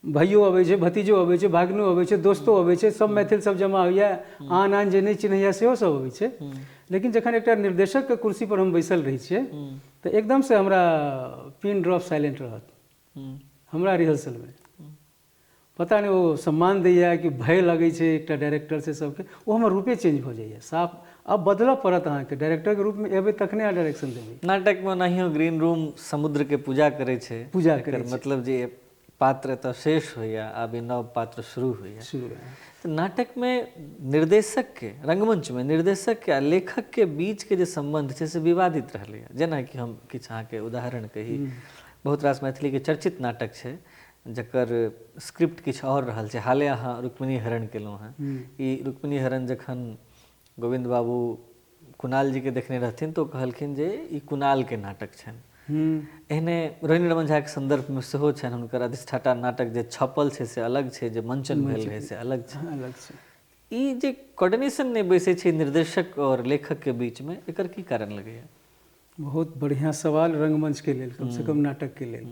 भाइयो अबै छै, भतीजो अबै छै, भागिनो अबै छै, दोस्तो अबै छै, सब मैथिल सब जमा होइए, आन आन जे नहि चिन्हैए सेहो सब अबै छै। लेकिन जखन एकटा निर्देशकके कुर्सी पर हम बैसल रहै छियै तऽ एकदमसँ हमरा पिन ड्रॉप साइलेंट रहत हमरा रिहर्सलमे। पता नहि ओ सम्मान दैए कि भय लगै छै एकटा डायरेक्टरसँ सबके, ओ हमर रूपे चेंज भऽ जाइए साफ। आब बदलऽ पड़त अहाँके, डायरेक्टरके रूपमे एबै तखने अहाँ डायरेक्शन देबै। नाटकमे ओनाहियो ग्रीन रूम समुद्रके पूजा करै छै, पूजा करै मतलब जे पात्र एतऽ शेष होइए, आब ई नव पात्र शुरू होइए। तऽ नाटकमे निर्देशकके, रंगमंचमे निर्देशकके आ लेखकके बीचके जे सम्बन्ध छै से विवादित रहलैए। जेनाकि हम किछु अहाँके उदाहरण कही, बहुत रास मैथिलीके चर्चित नाटक छै जकर स्क्रिप्ट किछु आओर रहल छै। हाले अहाँ रुक्मिणी हरण केलहुँ हेँ। ई रुक्मिणी हरण जखन गोविन्द बाबू कुणाल जीके देखने रहथिन तऽ ओ कहलखिन जे ई कुणालके नाटक छनि। एहने रोहिणी रमन झाके सन्दर्भमे सेहो छनि, हुनकर अधिष्ठाता नाटक जे छपल छै से अलग छै, जे मंचन भेल रहै से अलग छै। अलग छै। ई जे कोऑर्डिनेशन नहि बैसै छै निर्देशक आओर लेखकके बीचमे, एकर की कारण लगैए? बहुत बढ़िआँ सवाल रंगमंचके लेल, कमसँ कम नाटकके लेल।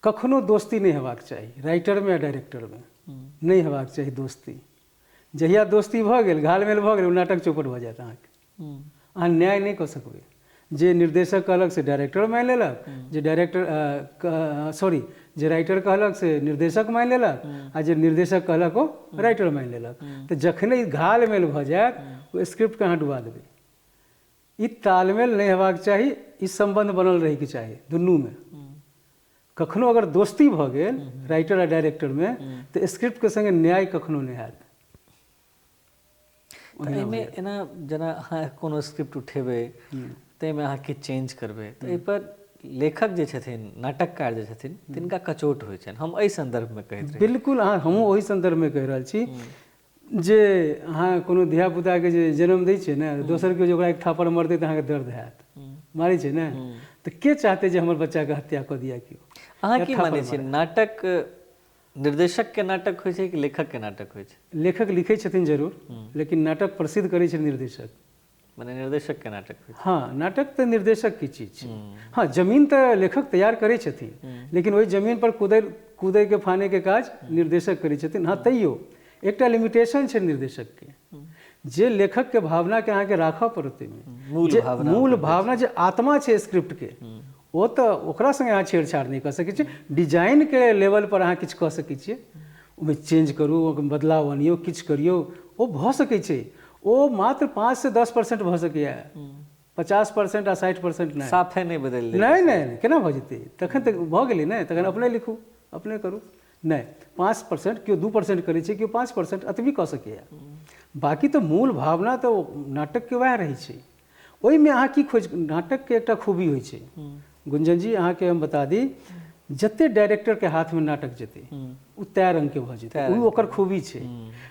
कखनो दोस्ती नहि हेबाक चाही राइटरमे आ डायरेक्टरमे, नहि हेबाक चाही दोस्ती। जहिया दोस्ती भऽ गेल, घालमेल भऽ गेल, ओ नाटक चौपट भऽ जायत अहाँके। अहाँ न्याय नहि कऽ सकबै। जे निर्देशक कहलक से डायरेक्टर मानि लेलक, जे डायरेक्टर सॉरी जे राइटर कहलक से निर्देशक मानि लेलक, आ जे निर्देशक कहलक ओ राइटर मानि लेलक। तऽ जखने ई घालमेल भऽ जायत ओ स्क्रिप्टके अहाँ डुबा देबै। ई तालमेल नहि हेबाक चाही, ई सम्बन्ध बनल रहैके चाही दुनूमे। कखनो अगर दोस्ती भऽ गेल राइटर आ डायरेक्टरमे तऽ स्क्रिप्टके सङ्गे न्याय कखनो नहि हैत। तऽ एहिमे एना जेना अहाँ कोनो स्क्रिप्ट उठेबै ताहिमे अहाँ किछु चेंज करबै तऽ एहिपर लेखक जे छथिन, नाटककार जे छथिन, तिनका कचोट होइ छनि। हम एहि सन्दर्भमे कहैत रही। बिल्कुल, अहाँ हमहूँ ओहि सन्दर्भमे कहि रहल छी जे अहाँ कोनो धियापुताके जे जन्म दै छियै ने, दोसर केओ जे ओकरा एक थापड़ मारतै तऽ अहाँके दर्द हैत, मारै छै ने? तऽ के चाहतै जे हमर बच्चाके हत्या कऽ दिया केओ? अहाँ की मानै छियै, नाटक निर्देशकके नाटक होइ छै कि लेखकके नाटक होइ छै? लेखक लिखै छथिन जरूर, लेकिन नाटक प्रसिद्ध करै छै निर्देशक। मने निर्देशकके नाटक होइ छै। हाँ, नाटक तऽ निर्देशकके चीज छै। हाँ, जमीन तऽ लेखक तैयार करै छथिन, लेकिन ओहि जमीन पर कूदैके फानैके काज निर्देशक करै छथिन। हाँ, तैयो एकटा लिमिटेशन छै निर्देशकके, जे लेखकके भावनाके अहाँके राखऽ पड़त ओहिमे। मूल भावना जे आत्मा छै स्क्रिप्टके, ओ तऽ ओकरा सङ्गे अहाँ छेड़छाड़ नहि कऽ सकै छियै। डिजाइनके लेवल पर अहाँ किछु कऽ सकै छियै, ओहिमे चेंज करू, बदलाव आनियौ, किछु करियौ, ओ भऽ सकै छै। ओ मात्र 5 से 10% भऽ सकैए, 50% आ 60% नहि। साफे नहि बदलि नहि नहि, केना भऽ जेतै? तखन तऽ भऽ गेलै ने, तखन अपने लिखू अपने करू। नहि, 5% केओ 2% करै छै, केओ 5% एतबी कऽ सकैए। बाकी तऽ मूल भावना तऽ नाटकके वएह रहै छै। ओहिमे अहाँ की खोज, नाटकके एकटा खूबी होइ छै गुंजन जी, अहाँके हम बता दी, जते डायरेक्टरके हाथमे नाटक जेतै ओ तय रङ्गके भऽ जेतै, ओ ओकर खूबी छै।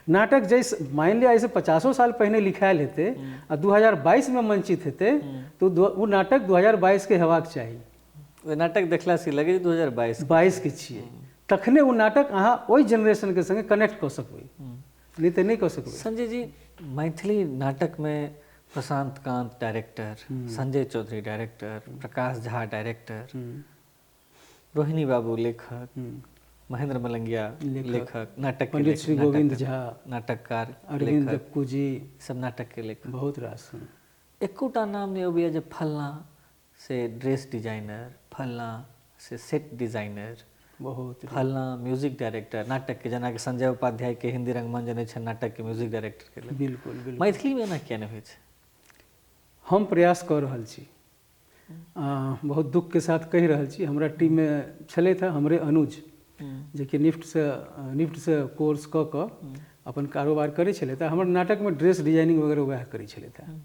नाटक जैसे मानि लिअ एहिसँ 50 साल पहिने लिखायल हेतै आ 2022मे मंचित हेतै तऽ ओ नाटक 2022के हेबाक चाही। ओहि नाटक देखलासँ लगै 2022 के छियै, तखने ओ नाटक अहाँ ओहि जेनरेशनके सङ्गे कनेक्ट कऽ सकबै, नहि तऽ नहि कऽ सकबै। संजय जी, मैथिली नाटकमे Prashant Kant director, Sanjay Chaudhary director, Prakash Jha director, Rohini बाबू लेखक, महेंद्र मलंगिया लेखक, नाटक पंडित श्री गोविंद झा नाटककार, अरविंद दक्कू जी, सब नाटक के लेखक, बहुत रास। एकोटा नाम नहि अबैया जे फलना से ड्रेस डिजाइनर, फलना से सेट डिजाइनर, बहुत फलना म्यूजिक डायरेक्टर नाटक के, जेनाकि संजय उपाध्याय के हिंदी रंगमंच जनै छै नाटक के म्यूजिक डायरेक्टर के लेल। बिल्कुल बिल्कुल। मैथिली में एना किया नहि होइ छै? हम प्रयास कऽ रहल छी, बहुत दुख के साथ कहि रहल छी। हमरा टीममे छलथि हँ हमरे अनुज, जेकि निफ्टसँ कोर्स कऽ कऽ अपन कारोबार करै छलथि। हमर नाटकमे ड्रेस डिजाइनिंग वगैरह वएह करै छलथि हँ,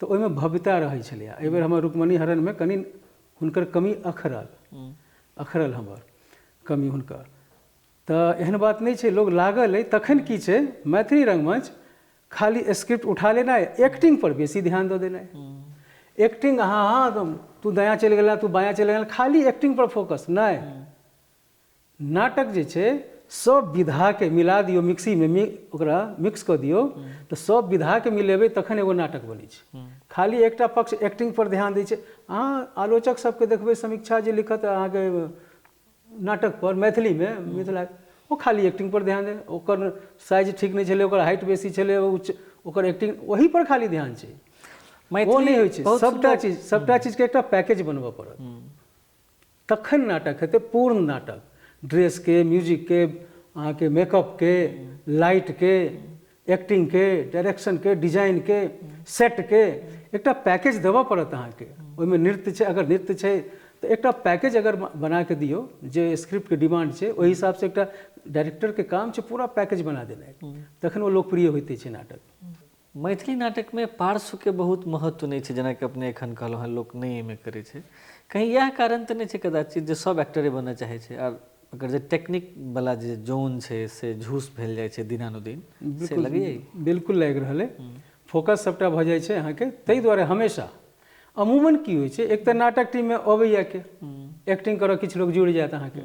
तऽ ओहिमे भव्यता रहै छलैए। एहिबेर हमर रुक्मणी हरणमे कनि हुनकर कमी अखरल हमर कमी हुनकर, तऽ एहन बात नहि छै, लोग लागल अइ। तखन की छै, मैथिली रंगमंच खाली स्क्रिप्ट उठा लेनाइ, एक्टिंग पर बेसी ध्यान दऽ देनाइ। एक्टिंग, हाँ हाँ तू दायाँ चलि गेला, तू बायाँ चलि गेला, खाली एक्टिंग पर फोकस नहि। नाटक जे छै सब विधाके मिला दियौ, मिक्सीमे ओकरा मिक्स कऽ दियौ तऽ सब विधाके मिलेबै तखन एगो नाटक बनै छै। खाली एकटा पक्ष एक्टिंग पर ध्यान दै छै। अहाँ आलोचक सबके देखबै, समीक्षा जे लिखत अहाँके नाटक पर मैथिलीमे, मिथिला, ओ खाली एक्टिंग पर ध्यान दे, ओकर साइज ठीक नहि छलै, ओकर हाइट बेसी छलै, ओकर एक्टिंग, ओही पर खाली ध्यान छै। ओ नहि होइ छै। सबटा चीजके एकटा पैकेज बनबऽ पड़त, तखन नाटक हेतै पूर्ण नाटक। ड्रेसके, म्यूजिकके, अहाँके मेकअपके, लाइटके, एक्टिंगके, डायरेक्शनके, डिजाइनके, सेटके, एकटा पैकेज देबऽ पड़त अहाँके। ओहिमे नृत्य छै, अगर नृत्य छै तऽ एकटा पैकेज अगर बना कऽ दियौ जे स्क्रिप्टके डिमांड छै ओहि हिसाबसँ एकटा डायरेक्टरके काम छै पूरा पैकेज बना देनाइ, तखन ओ लोकप्रिय होइते छै नाटक। मैथिली नाटकमे पार्श्वके बहुत महत्व नहि छै, जेनाकि अपने एखन कहलहुँ हँ लोक नहि एहिमे करै छै, कहीं इएह कारण तऽ नहि छै कदाचित जे सब एक्टरे बनऽ चाहै छै आर ओकर जे टेक्निक वाला जे जोन छै से झूस भेल जाइ छै दिनानुदिन, से लगैए? बिल्कुल लागि रहल अइ। फोकस सबटा भऽ जाइ छै अहाँके, ताहि दुआरे हमेशा अमूमन की होइ छै, एक तऽ नाटक टीममे अबैया के एक्टिंग करऽ किछु लोक जुड़ि जायत अहाँके,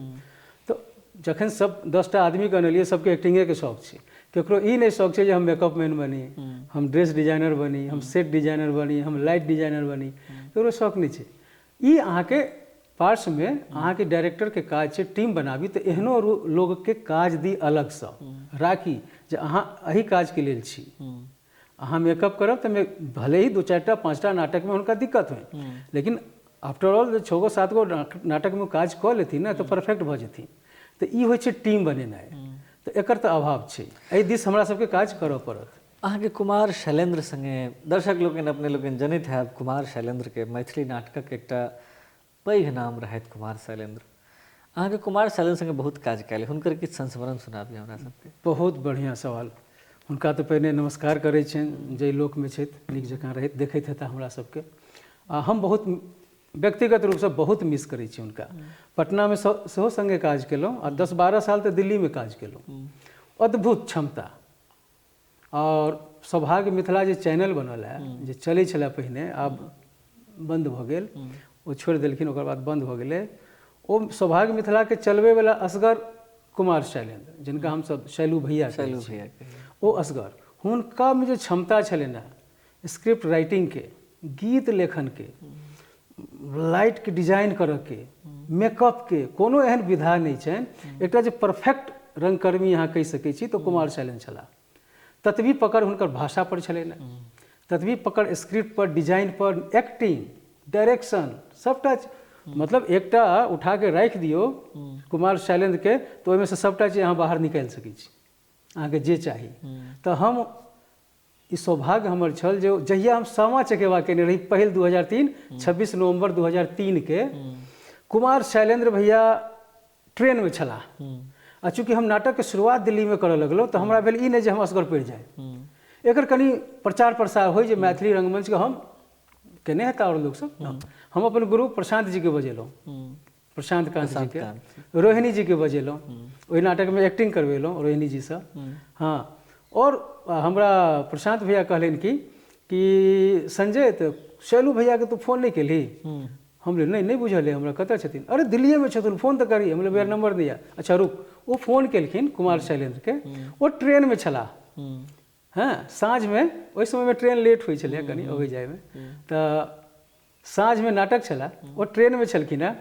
तऽ जखन सब 10टा आदमीके अनलियै सबके एक्टिंगेके शौक छै, ककरो ई नहि शौक छै जे हम मेकअप मैन बनी, हम ड्रेस डिजाइनर बनी, हम सेट डिजाइनर बनी, हम लाइट डिजाइनर बनी, ककरो शौक नहि छै। ई अहाँके पार्श्वमे अहाँके डायरेक्टरके काज छै टीम बनाबी, तऽ एहनो लोकके काज दी अलगसँ राखी जे अहाँ एहि काजके लेल छी। अहाँ मेकअप करब तऽ भले ही 2-4 टा 5टा नाटकमे हुनका दिक्कत होइ, लेकिन आफ्टर ऑल 6 गो 7 गो नाटकमे काज कऽ लेथिन ने तऽ परफेक्ट भऽ जेथिन। तऽ ई होइ छै टीम बनेनाइ, तऽ एकर तऽ अभाव छै, एहि दिस हमरा सबके काज करऽ पड़त। अहाँके कुमार शैलेन्द्र सङ्गे दर्शक लोकनि अपने लोकनि जनैत हैब, कुमार शैलेन्द्रके मैथिली नाटकक एकटा पैघ नाम रहथि कुमार शैलेन्द्र। अहाँके कुमार शैलेन्द्र सङ्गे बहुत काज कयल, हुनकर किछु संस्मरण सुनाबी हमरा सबके। बहुत बढ़िआँ सवाल। हुनका तऽ पहिने नमस्कार करै छियनि, जाहि लोकमे छथि नीक जकाँ रहैत देखैत हेता हमरा सबके। आ हम बहुत व्यक्तिगत रूपसँ बहुत मिस करै छी हुनका। पटनामे सेहो सङ्गे काज केलहुँ आ 10-12 साल तऽ दिल्लीमे काज केलहुँ। अद्भुत क्षमता और सौभाग्य मिथिला जे चैनल बनल है जे चलै छलै पहिने, आब बन्द भऽ गेल, ओ छोड़ि देलखिन, ओकर बाद बन्द भऽ गेलै। ओ सौभाग्य मिथिलाके चलबैवला असगर कुमार शैलेन्द्र, जिनका हमसब शैलू भैया शैलू भैया, ओ असगर हुनकामे जे क्षमता छलै ने स्क्रिप्ट राइटिंगके, गीत लेखनके, लाइटके डिजाइन करऽके, मेकअपके, कोनो एहन विधा नहि छनि। एकटा जे परफेक्ट रंगकर्मी अहाँ कहि सकै छी तऽ कुमार शैलेन्द्र छलाह। ततबी पकड़ हुनकर भाषा पर छलै ने, ततबी पकड़ स्क्रिप्ट पर, डिजाइन पर, एक्टिंग, डायरेक्शन, सबटा। मतलब एकटा उठाके राखि दियौ कुमार शैलेन्द्रके तऽ ओहिमे से सबटा चीज अहाँ बाहर निकालि सकै छी, अहाँके जे चाही। तऽ हम ई सौभाग्य हमर छल जे जहिया हम सामा चकेवा केने रही पहिल 2003 26 नवम्बर 2003 के कुमार शैलेन्द्र भैया ट्रेनमे छलाह। आ चूँकि हम नाटकके शुरुआत दिल्लीमे करऽ लगलहुँ तऽ हमरा भेल ई नहि जे हम असगर पड़ि जाय, एकर कनि प्रचार प्रसार होइ जे मैथिली रंगमंचके हम केने हेता आओर लोकसब। हम अपन गुरु प्रशांत जीके बजेलहुँ, प्रशांत कांत जीके, रोहिणी जीके बजेलहुँ, ओहि नाटकमे एक्टिंग करबेलहुँ रोहिणी जीसँ। हाँ, और हमरा प्रशांत भैया कहलनि कि संजय तऽ शैलू भैयाके तू फोन नहि केलही? हम बोले नहीं नहीं बुझल है हमरा, कतऽ छथिन? अरे दिल्लीएमे छथुन, फोन तऽ करी। हम बोले भैया नंबर दिया। अच्छा रुक, ओ फोन केलखिन कुमार शैलेन्द्रके, ओ ट्रेनमे छलाह। हाँ, साँझमे, ओहि समयमे ट्रेन लेट होइ छलै कनि अबै जाइमे, तऽ साँझमे नाटक छलै, ओ ट्रेनमे छलखिन हेँ।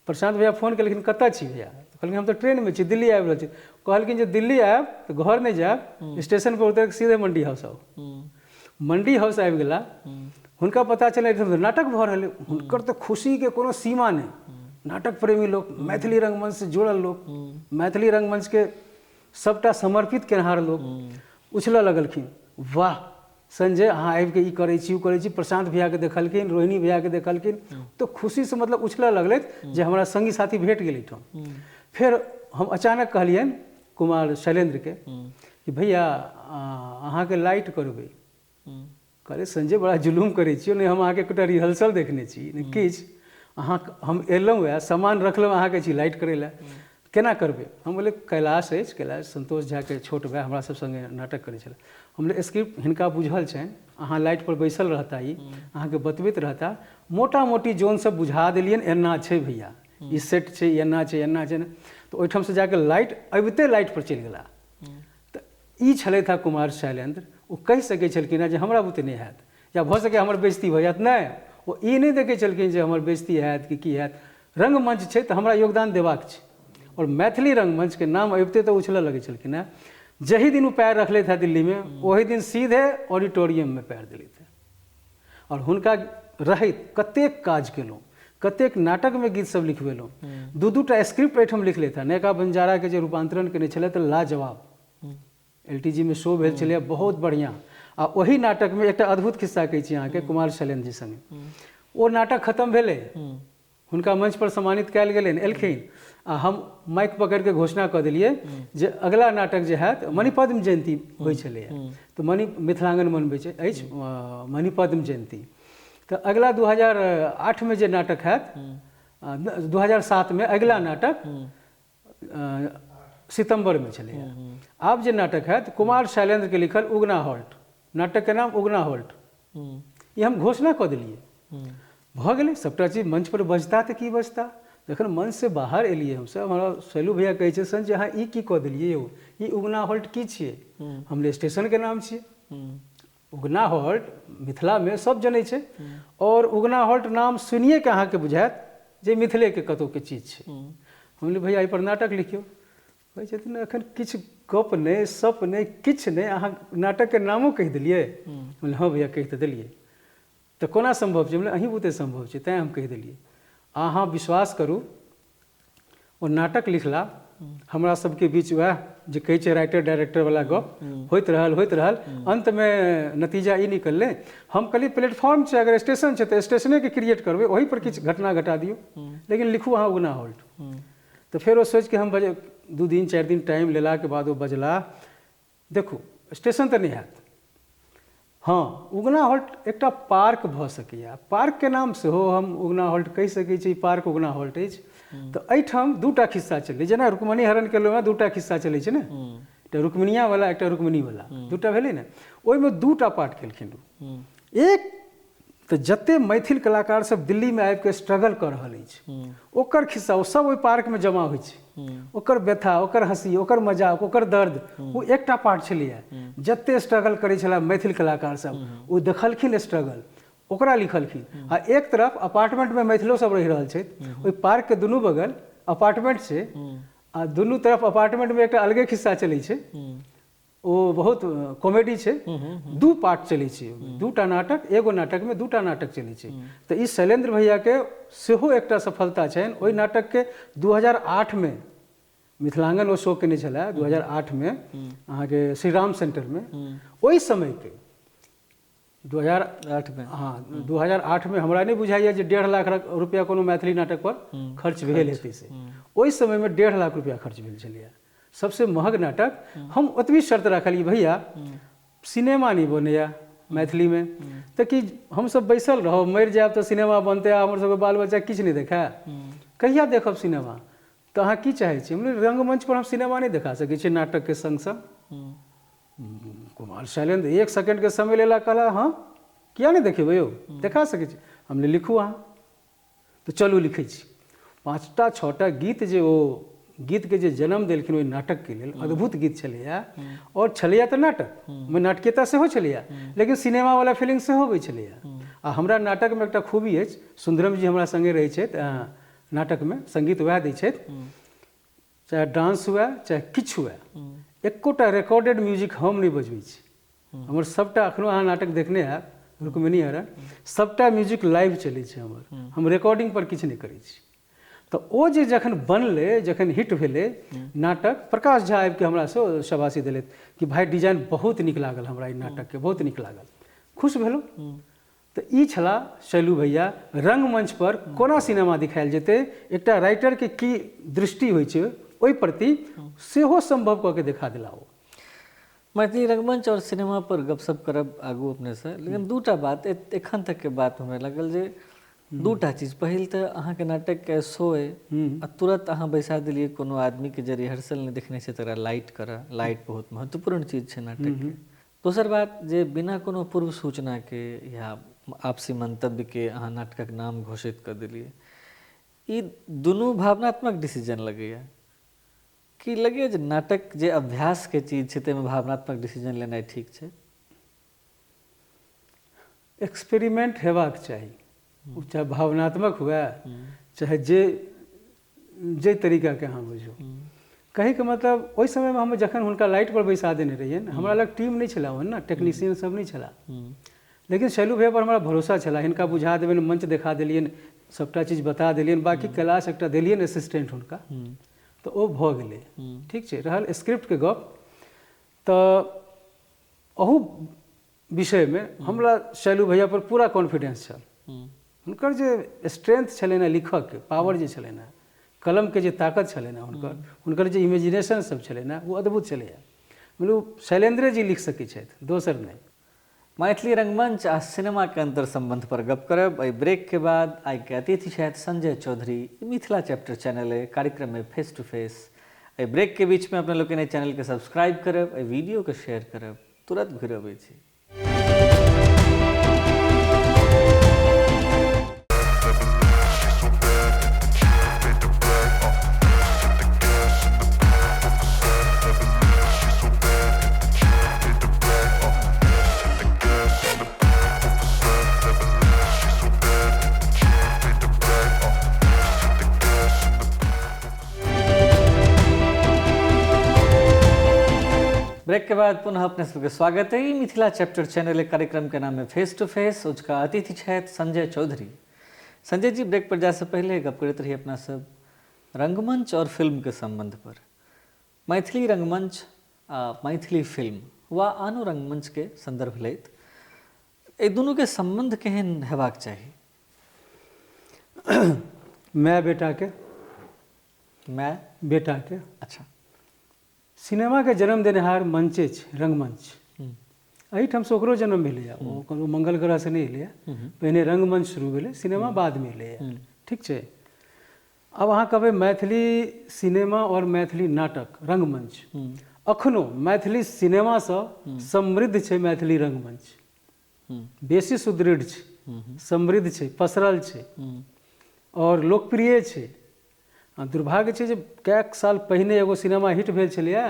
प्रशांत भैया फोन केलखिन कतऽ छी भैया? कहलखिन हम तऽ ट्रेनमे छी, दिल्ली आबि रहल छी। कहलखिन जे दिल्ली आयब तऽ घर नहि जायब, स्टेशन पर उतरि कऽ सीधे मंडी हाउस आउ। मंडी हाउस आबि गेला, हुनका पता चलल नाटक भऽ रहल है। हुनकर तऽ खुशीके कोनो सीमा नहि। नाटक प्रेमी लोक, मैथिली रंगमंच से जुड़ल लोक, मैथिली रंगमंचके सबटा समर्पित केनहार लोक उछलऽ लगलखिन, वाह संजय अहाँ आबिके ई करै छी ओ करै छी। प्रशांत भैयाके देखलखिन, रोहिणी भैयाके देखलखिन, तऽ खुशीसँ मतलब उछलऽ लगलथि जे हमरा संगी साथी भेट गेल एहिठाम। फेर हम अचानक कहलियनि कुमार शैलेन्द्रके कि भैया अहाँके लाइट करबै। कहले संजय बड़ा जुलूम करै छियै, नहि हम अहाँके एकटा रिहर्सल देखने छी नहि किछु, अहाँ हम एलहुँ हँ सामान रखलहुँ अहाँके छी लाइट करै लए, केना करबै? हम बोले कैलाश अछि, कैलाश संतोष झाके छोट भाय हमरा सब सङ्गे नाटक करै छलै। हम बोले स्क्रिप्ट हिनका बुझल छनि, अहाँ लाइट पर बैसल रहता, ई अहाँके बतबैत रहता। मोटा मोटी जोन सब बुझा देलियनि, एना छै भैया, ई सेट छै, एना छै, एना छै। तऽ ओहिठामसँ जाके लाइट अबिते लाइट पर चलि गेला। तऽ ई छलथि हँ कुमार शैलेन्द्र। ओ कहि सकै छलखिन हँ जे हमरा बुते नहि हैत या भऽ सकै हमर बेइज्जती भऽ जायत। नहि, ओ ई नहि देखै छलखिन जे हमर बेइज्जती हैत कि की हैत। रंगमंच छै तऽ हमरा योगदान देबाक छै। और मैथिली रंगमंचके नाम अबिते तऽ उछलऽ लगै छलखिन हँ। जाहि दिन ओ पैर रखलथि हँ दिल्लीमे, ओहि दिन सीधे ऑडिटोरियममे पैर देलथि हँ। और हुनका रहैत कतेक काज केलहुँ, कतेक नाटकमे गीत सब लिखबेलहुँ, 2-2 टा स्क्रिप्ट एहिठाम लिख लेता। नयका बंजाराके जे रूपांतरण केने छलै तऽ लाजवाब, LTG में शो भेल छलै, बहुत बढ़िआँ। आ ओहि नाटकमे एकटा अद्भुत खिस्सा कहै छी अहाँके कुमार शैलेन्द्र जी सङ्गे। ओ नाटक खतम भेलै, हुनका मंच पर सम्मानित कयल गेलनि, एलखिन आ हम माइक पकड़िके घोषणा कऽ देलियै जे अगिला नाटक जे हैत मणिपद्म जयन्ती होइ छलैए, तऽ मिथिलांगन मनबै अछि मणिपद्म जयन्ती। तऽ अगिला 2008 मे जे नाटक हैत, 2007 मे अगिला नाटक सितम्बरमे छलैए। आब जे नाटक हैत कुमार शैलेन्द्रके लिखल उगना हॉल्ट, नाटकके नाम उगना हॉल्ट, ई हम घोषणा कऽ देलियै। भऽ गेलै सभटा चीज, मंच पर बजता तऽ की बजता। जखन मंचसँ बाहर एलियै हमसभ, हमरा शैलू भैया कहै छै संजय अहाँ ई की कऽ देलियै यौ, ई उगना हॉल्ट की छियै? हमले स्टेशनके नाम छियै उगना हॉल्ट, मिथिलामे सब जनै छै और उगना हॉल्ट नाम सुनिएके अहाँके बुझायत जे मिथिलेके कतहुके चीज छै। हमले भैया एहिपर नाटक लिखियौ। कहै छथिन एखन किछु गप नहि सप नहि किछु नहि, अहाँ नाटकके नामो कहि देलियै? हमले हँ भैया कहि तऽ देलियै। तऽ कोना सम्भव छै? बोले अहीं बुते सम्भव छै, तैँ हम कहि देलियै। अहाँ विश्वास करू, ओ नाटक लिखला, हमरा सबके बीच वएह जे कहै छै राइटर डायरेक्टरवला गप होइत रहल होइत रहल, अन्तमे नतीजा ई निकललै। हम कहलियै प्लेटफॉर्म छै, अगर स्टेशन छै तऽ स्टेशनेके क्रिएट करबै, ओहिपर किछु घटना घटा दियौ, लेकिन लिखू अहाँ उगना हॉल्ट। तऽ फेर ओ सोचिके हम 2 दिन 4 दिन टाइम लेलाके बाद ओ बजला, देखू स्टेशन तऽ नहि हैत, हँ उगना हॉल्ट एकटा पार्क भऽ सकैए, पार्कके नाम सेहो हम उगना हॉल्ट कहि सकै छी, पार्क उगना हॉल्ट अछि। तऽ एहिठाम 2टा खिस्सा चलै, जेना रुक्मणी हरण के लोगमे 2टा खिस्सा चलै छै ने, एकटा रुक्मणियावला एकटा रुक्मणीवला, 2टा भेलै ने। ओहिमे 2टा पार्ट केलखिन। एक तऽ जते मैथिल कलाकार सब दिल्लीमे आबिके स्ट्रगल कऽ रहल अछि ओकर खिस्सा, ओ सब ओहि पार्कमे जमा होइ छै, ओकर व्यथा, ओकर हँसी, ओकर मजाक, ओकर दर्द, ओ एकटा पार्ट छलैए। जते स्ट्रगल करै छलै मैथिल कलाकार सब ओ देखलखिन स्ट्रगल, ओकरा लिखलखिन। आ एक तरफ अपार्टमेंटमे मैथिलो सब रहि रहल छथि, ओहि पार्कके दुनू बगल अपार्टमेंट छै आ दुनू तरफ अपार्टमेंटमे एकटा अलगे खिस्सा चलै छै, ओ बहुत कॉमेडी छै। 2 पार्ट चलै छै, 2टा नाटक, एगो नाटकमे 2टा नाटक चलै छै। तऽ ई शैलेन्द्र भैयाके सेहो एकटा सफलता छनि। ओहि नाटकके 2008 मे मिथिलांगन ओ शो केने छलै, 2008 मे अहाँके श्रीराम सेंटरमे। ओहि समयके 2008 मे, हाँ 2008 मे हमरा नहि बुझाइए जे 1.5 लाख रुपया कोनो मैथिली नाटक पर खर्च भेल हेतै से। ओहि समयमे 1.5 लाख रुपया खर्च भेल छलैए, सबसे महग नाटक। हम ओतबी शर्त रखलियै, भैया सिनेमा नहि बनैया मैथिलीमे, तऽ कि हमसब बैसल रहब, मरि जायब तऽ सिनेमा बनतै आ हमर सबके बाल बच्चा किछु नहि देखै, कहिया देखब सिनेमा? तऽ अहाँ की चाहै छी? हम रंगमंच पर हम सिनेमा नहि देखा सकै छी नाटकके संग संग। कुमार शैलेन्द्र 1 सेकेंडके समय लेला, कहला हँ किया नहि देखेबै यौ, देखा सकै छी। हमले लिखू अहाँ, तऽ चलू लिखै छी। 5टा 6टा गीत जे ओ गीतके जे जन्म देलखिन ओहि नाटकके लेल, अद्भुत गीत छलैए। और छलैए तऽ नाटक ओहिमे नाटकीयता सेहो छलैए, लेकिन सिनेमावला फीलिंग सेहो अबै छलैए। आ हमरा नाटकमे एकटा खूबी अछि, सुंदरम जी हमरा सङ्गे रहै छथि नाटकमे, सङ्गीत वएह दै छथि, चाहे डांस हुए चाहे किछु हुए, एकोटा रिकॉर्डेड म्यूजिक हम नहि बजबै छी। हमर सभटा, एखनो अहाँ नाटक देखने हैब रुक्मिणी हरण, सभटा म्यूजिक लाइव चलै छै हमर, हम रिकॉर्डिंग पर किछु नहि करै छी। तऽ ओ जे जखन बनलै, जखन हिट भेलै नाटक, प्रकाश झा आबिके हमरासँ शाबाशी देलथि कि भाइ डिजाइन बहुत नीक लागल हमरा, ई नाटकके बहुत नीक लागल, खुश भेलहुँ। तऽ ई छला शैलू भैया। रंगमंच पर कोना सिनेमा दिखायल जेतै, एकटा राइटरके की दृष्टि होइ छै ओहि प्रति सेहो सम्भव कऽ के देखा देला ओ। मैथिली रंगमंच और सिनेमा पर गपशप करब आगू अपनेसँ, लेकिन 2टा बात एखन तकके बात हमरा लागल जे 2टा चीज। पहिल तऽ अहाँके नाटकके शो अइ आ तुरंत अहाँ बैसा देलियै कोनो आदमीके जे रिहर्सल नहि देखने छै तकरा लाइट करऽ, लाइट बहुत महत्वपूर्ण चीज छै नाटकके। दोसर बात जे बिना कोनो पूर्व सूचनाके या आपसी मंतव्यके अहाँ नाटकक नाम घोषित कऽ देलियै, ई दुनू भावनात्मक डिसीजन लगैए कि लगैए जे नाटक जे अभ्यासके चीज छै ताहिमे भावनात्मक डिसीजन लेनाइ ठीक छै? एक्सपेरिमेंट हेबाक चाही, चाहे भावनात्मक हुए चाहे जे जे तरीकाके अहाँ बुझू। कहैके मतलब ओहि समयमे हम जखन हुनका लाइट पर बैसा देने रहियनि, हमरा लग टीम नहि छलै ओहन ने, टेक्नीशियन सब नहि छला, लेकिन शैलू भैया पर हमरा भरोसा छला, हिनका बुझा देबनि, मंच देखा देलियनि, सबटा चीज बता देलियनि, बाकी कैलाश एकटा देलियनि असिस्टेंट हुनका, तऽ ओ भऽ गेलै। ठीक छै। रहल स्क्रिप्टके गप, तऽ अहू विषयमे हमरा शैलू भैया पर पूरा कॉन्फिडेंस छल। हुनकर जे स्ट्रेंथ छलनि हेँ लिखऽके पावर जे छलनि हेँ, कलमके जे ताकत छलनि हेँ हुनकर, हुनकर जे इमेजिनेशन सब छलनि हेँ ओ अद्भुत छलैए। मतलब शैलेन्द्रे जी लिख सकै छथि, दोसर नहि। मैथिली रंगमंच आ सिनेमा के अंतर संबंध पर गप करब एहि ब्रेक के बाद। आइ के अतिथि छथि संजय चौधरी, मिथिला चैप्टर चैनल है, कार्यक्रम में फेस टू फेस। एहि ब्रेक के बीच में अपने लोकनि एहि चैनल के सब्सक्राइब करब, एहि वीडियो के शेयर करब। तुरंत घुरि अबै छी। ब्रेक के बाद पुनः अपने सबके स्वागत है मिथिला चैप्टर चैनल कार्यक्रम के नाम है फेस टू फेस। उसका अतिथि छथि संजय चौधरी। संजय जी, ब्रेक पर जाए से पहले गप करैत रही अपना सब रंगमंच और फिल्म के संबंध पर। मैथिली रंगमंच आ मैथिली फिल्म वा आनो रंगमंच के संदर्भ लैत एहि दुनू के संबंध केहन हेबाक चाही? माय बेटा के, माय बेटा के। अच्छा, सिनेमा के जन्म देनिहार मंचे छै रंगमंच। एहिठामसँ ओकरो जन्म भेलैए, ओ कोनो मंगल ग्रहसँ नहि एलैए, पहिने रंगमंच शुरू भेलै, सिनेमा बादमे एलैए। ठीक छै। आब अहाँ कहबै मैथिली सिनेमा और मैथिली नाटक रंगमंच, अखनो मैथिली सिनेमासँ समृद्ध छै मैथिली रंगमंच, बेसी सुदृढ़ छै, समृद्ध छै, पसरल छै और लोकप्रिय छै। आ दुर्भाग्य छै जे कएक साल पहिने एगो सिनेमा हिट भेल छलैए,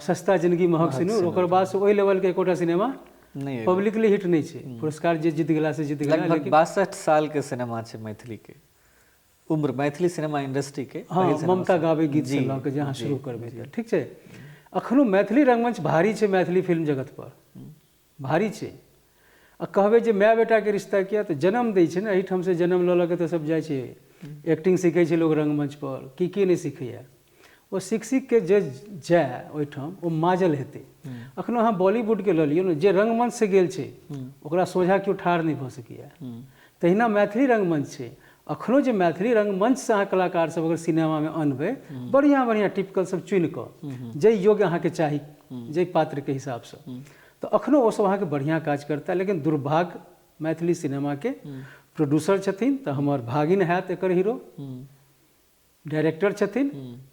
सस्ता जिंदगी महग सिनूर, ओकर बादसँ ओहि लेवलके एकोटा सिनेमा नहि पब्लिकली हिट नहि छै। पुरस्कार जे जीत गेला से जीत गेला। लगभग 62 साल के सिनेमा छै मैथिली के उम्र, मैथिली सिनेमा इंडस्ट्री के। हाँ, ममता गाबै गीत से लऽ के जे अहाँ शुरू करबै तऽ ठीक छै। अखनो मैथिली रंगमंच भारी छै मैथिली फिल्म जगत पर, भारी छै। आ कहबै जे माय बेटाके रिश्ता किया, तऽ जन्म दै छै ने, एहिठामसँ जन्म लऽ लऽ के तऽ सब जाइ छै, एक्टिंग सीखै छै लोग रंगमंच पर, की की नहि सीखैए, ओ सीख सीख के जे जाय ओहिठाम ओ माजल हेतै। अखनो अहाँ बॉलीवुडके लऽ लियौ ने, जे रंगमंचसँ गेल छै ओकरा सोझा केओ ठाढ़ नहि भऽ सकैए। तहिना मैथिली रंगमंच छै, अखनो जे मैथिली रंगमंचसँ अहाँ कलाकार सब अगर सिनेमामे अनबै, बढ़िआँ बढ़िआँ टिपिकल सब चुनि कऽ जे योग्य अहाँके चाही, जाहि पात्रके हिसाबसँ, तऽ अखनो ओसब अहाँके बढ़िआँ काज करता। लेकिन दुर्भाग्य मैथिली सिनेमाके प्रोड्यूसर छथिन तऽ हमर भागिन हैत एकर हीरो, डायरेक्टर छथिन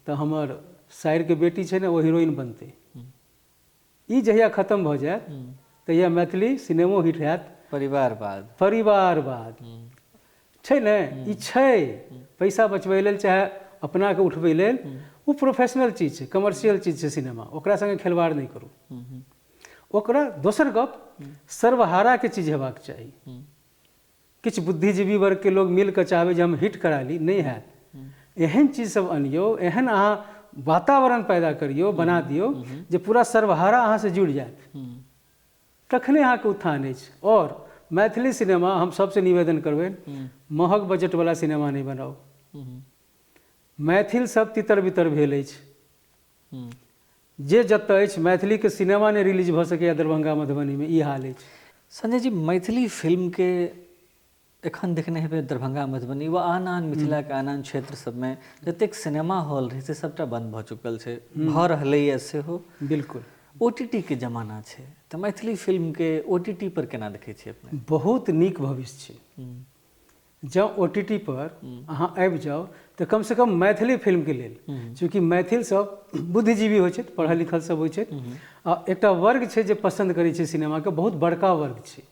तऽ हमर साइरके बेटी छै ने ओ हीरोइन बनतै। ई जहिया खत्म भऽ जायत तहिया मैथिली सिनेमो हिट हैत। परिवारवाद, परिवारवाद छै ने, ई छै पैसा बचबै लेल चाहे अपनाके उठबै लेल, ओ प्रोफेशनल चीज छै, कमर्शियल चीज छै सिनेमा, ओकरा सङ्गे खेलवाड़ नहि करू। ओकरा दोसर गप सर्वहाराके चीज हेबाक चाही। किछु बुद्धिजीवी वर्गके लोग मिल कऽ चाहबै जे हम हिट करा ली, नहि हैत। एहन चीज सब अनियौ, एहन अहाँ वातावरण पैदा करियौ, बना दियौ जे पूरा सर्वहारा अहाँसँ जुड़ि जायत, तखने अहाँके उत्थान अछि। और मैथिली सिनेमा हम सबसँ निवेदन करबै, महग बजटवला सिनेमा नहि बनाउ। मैथिल सब तितर बितर भेल अछि, जे जतऽ अछि मैथिलीके सिनेमा नहि रिलीज भऽ सकैए दरभंगा मधुबनीमे, ई हाल अछि। संजय जी, मैथिली फिल्मके एखन देखने हेबै दरभंगा मधुबनी वा आन आन मिथिलाके आन आन क्षेत्र सबमे जतेक सिनेमा हॉल रहै से सबटा बंद भऽ चुकल छै, भऽ रहलैए सेहो। बिल्कुल OTT के जमाना छै, तऽ मैथिली फिल्मके OTT पर केना देखै छियै अपने? बहुत नीक भविष्य छै। जँ OTT पर अहाँ आबि जाउ तऽ कमसँ कम मैथिली फिल्मके लेल, चूँकि मैथिल सब बुद्धिजीवी होइ छथि, पढ़ल लिखल सब होइ छथि, आ एकटा वर्ग छै जे पसन्द करै छै सिनेमाके, बहुत बड़का वर्ग छै,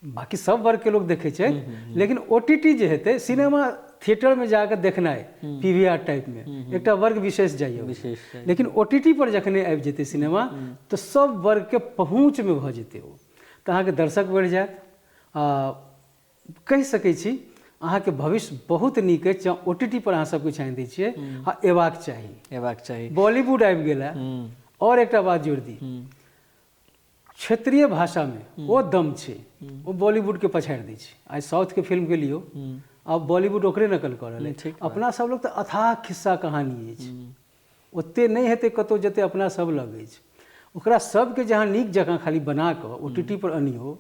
बाकी सब वर्गके लोग देखै छै। लेकिन OTT जे हेतै, सिनेमा थिएटरमे जाकऽ देखनाइ PVR टाइपमे एकटा वर्ग विशेष जाइए विशेष, लेकिन OTT पर जखने आबि जेतै सिनेमा तऽ सब वर्गके पहुँचमे भऽ जेतै ओ, तऽ अहाँके दर्शक बढ़ि जायत। आ कहि सकै छी अहाँके भविष्य बहुत नीक अछि जँ OTT पर अहाँ सब किछु आनि दै छियै। आ एबाक चाही, एबाक चाही। बॉलीवुड आबि गेल है। और एकटा बात जोड़ि दी, क्षेत्रीय भाषामे ओ दम छै, ओ बॉलीवुडके पछाड़ि दै छै। आइ साउथके फिल्मके लियौ, आब बॉलीवुड ओकरे नकल कऽ रहल अछि। अपना सब लोग तऽ अथाह खिस्सा कहानी अछि, ओते नहि हेतै कतहु जते अपना सब लग अछि। ओकरा सबके जहाँ नीक जकाँ खाली बना कऽ OTT पर अनियौ,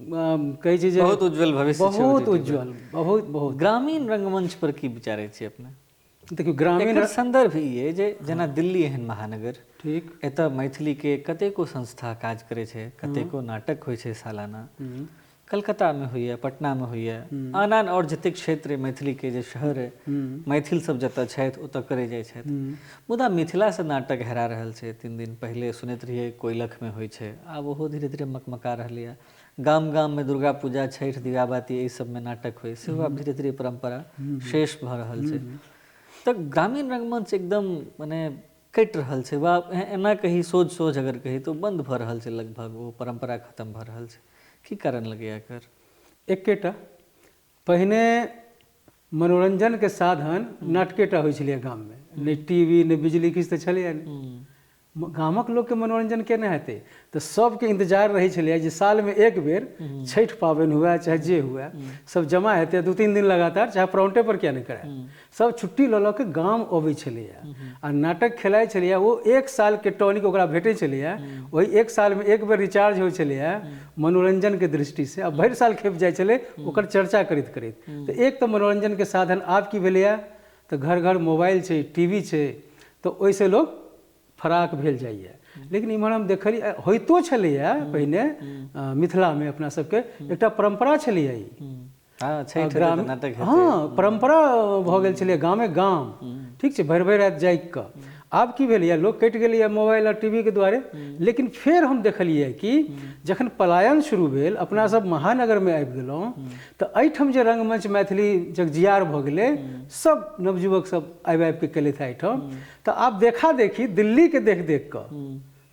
कहै छी जे बहुत उज्जवल भविष्य, बहुत उज्जवल, बहुत बहुत। ग्रामीण रंगमंच पर की विचारै छी अपने? देखियौ ग्रामीण संदर्भ ई अइ जे जेना दिल्ली एहन महानगर, ठीक, एतऽ मैथिलीके कतेको संस्था काज करै छै, कतेको नाटक होइ छै सालाना, कलकत्तामे होइए, पटनामे होइए, आन आन आओर जतेक क्षेत्र मैथिलीके जे शहर अइ, मैथिल सब जतऽ छथि ओतऽ करै जाइ छथि। मुदा मिथिलासँ नाटक हेरा रहल छै। 3 दिन पहिले सुनैत रहियै कोइलखमे होइ छै, आब ओहो धीरे धीरे मकमका रहलैए। गाम गाममे दुर्गा पूजा, छठि, दीवाबाती, एहि सबमे नाटक होइ, सेहो आब धीरे धीरे परम्परा शेष भऽ रहल छै। तऽ ग्रामीण रंगमंच एकदम मने कटि रहल छै, वा एना कही सोझ सोझ अगर कही तऽ बन्द भऽ रहल छै लगभग, ओ परम्परा खतम भऽ रहल छै। की कारण लगैए एकर? एकेटा, पहिने मनोरंजनके साधन नाटकेटा होइ छलैए गाममे, नहि टीवी नहि बिजली किछु तऽ छलैए नहि। गामक लोकके मनोरंजन केना हेतै? तऽ सबके इंतजार रहै छलैए जे सालमे एक बेर छठि पाबनि हुए चाहे जे हुए, सब जमा हेतै 2-3 दिन लगातार, चाहे प्रौंटे पर किया नहि कराए, सब छुट्टी लऽ लऽ के गाम अबै छलैए आ नाटक खेलाइ छलैए। ओ 1 सालके टॉनिक ओकरा भेटै छलैए, ओहि 1 सालमे एक बेर रिचार्ज होइ छलैए मनोरंजनके दृष्टिसँ, आ भरि साल खेप जाइ छलै ओकर चर्चा करैत करैत। तऽ एक तऽ मनोरंजनके साधन आब की भेलैए तऽ घर घर मोबाइल छै, टीवी छै, तऽ ओहिसँ लोक फराक भेल जाइए। लेकिन इम्हर हम देखलियै होइतो छलैए पहिने मिथिलामे अपना सबके एकटा परम्परा छलैए ई, हँ परम्परा भऽ गेल छलैए गामे गाम, ठीक छै, भरि भरि राति जागि कऽ। आब की भेलैए, लोक कटि गेलैए मोबाइल आओर टीवीके दुआरे। लेकिन फेर हम देखलियै कि जखन पलायन शुरू भेल, अपना सब महानगरमे आबि गेलहुँ, तऽ एहिठाम जे रंगमंच मैथिली जगजियार भऽ गेलै, सब नवयुवक सब आबि आबिके केलथि एहिठाम। तऽ आब देखा देखी दिल्लीके देख देख कऽ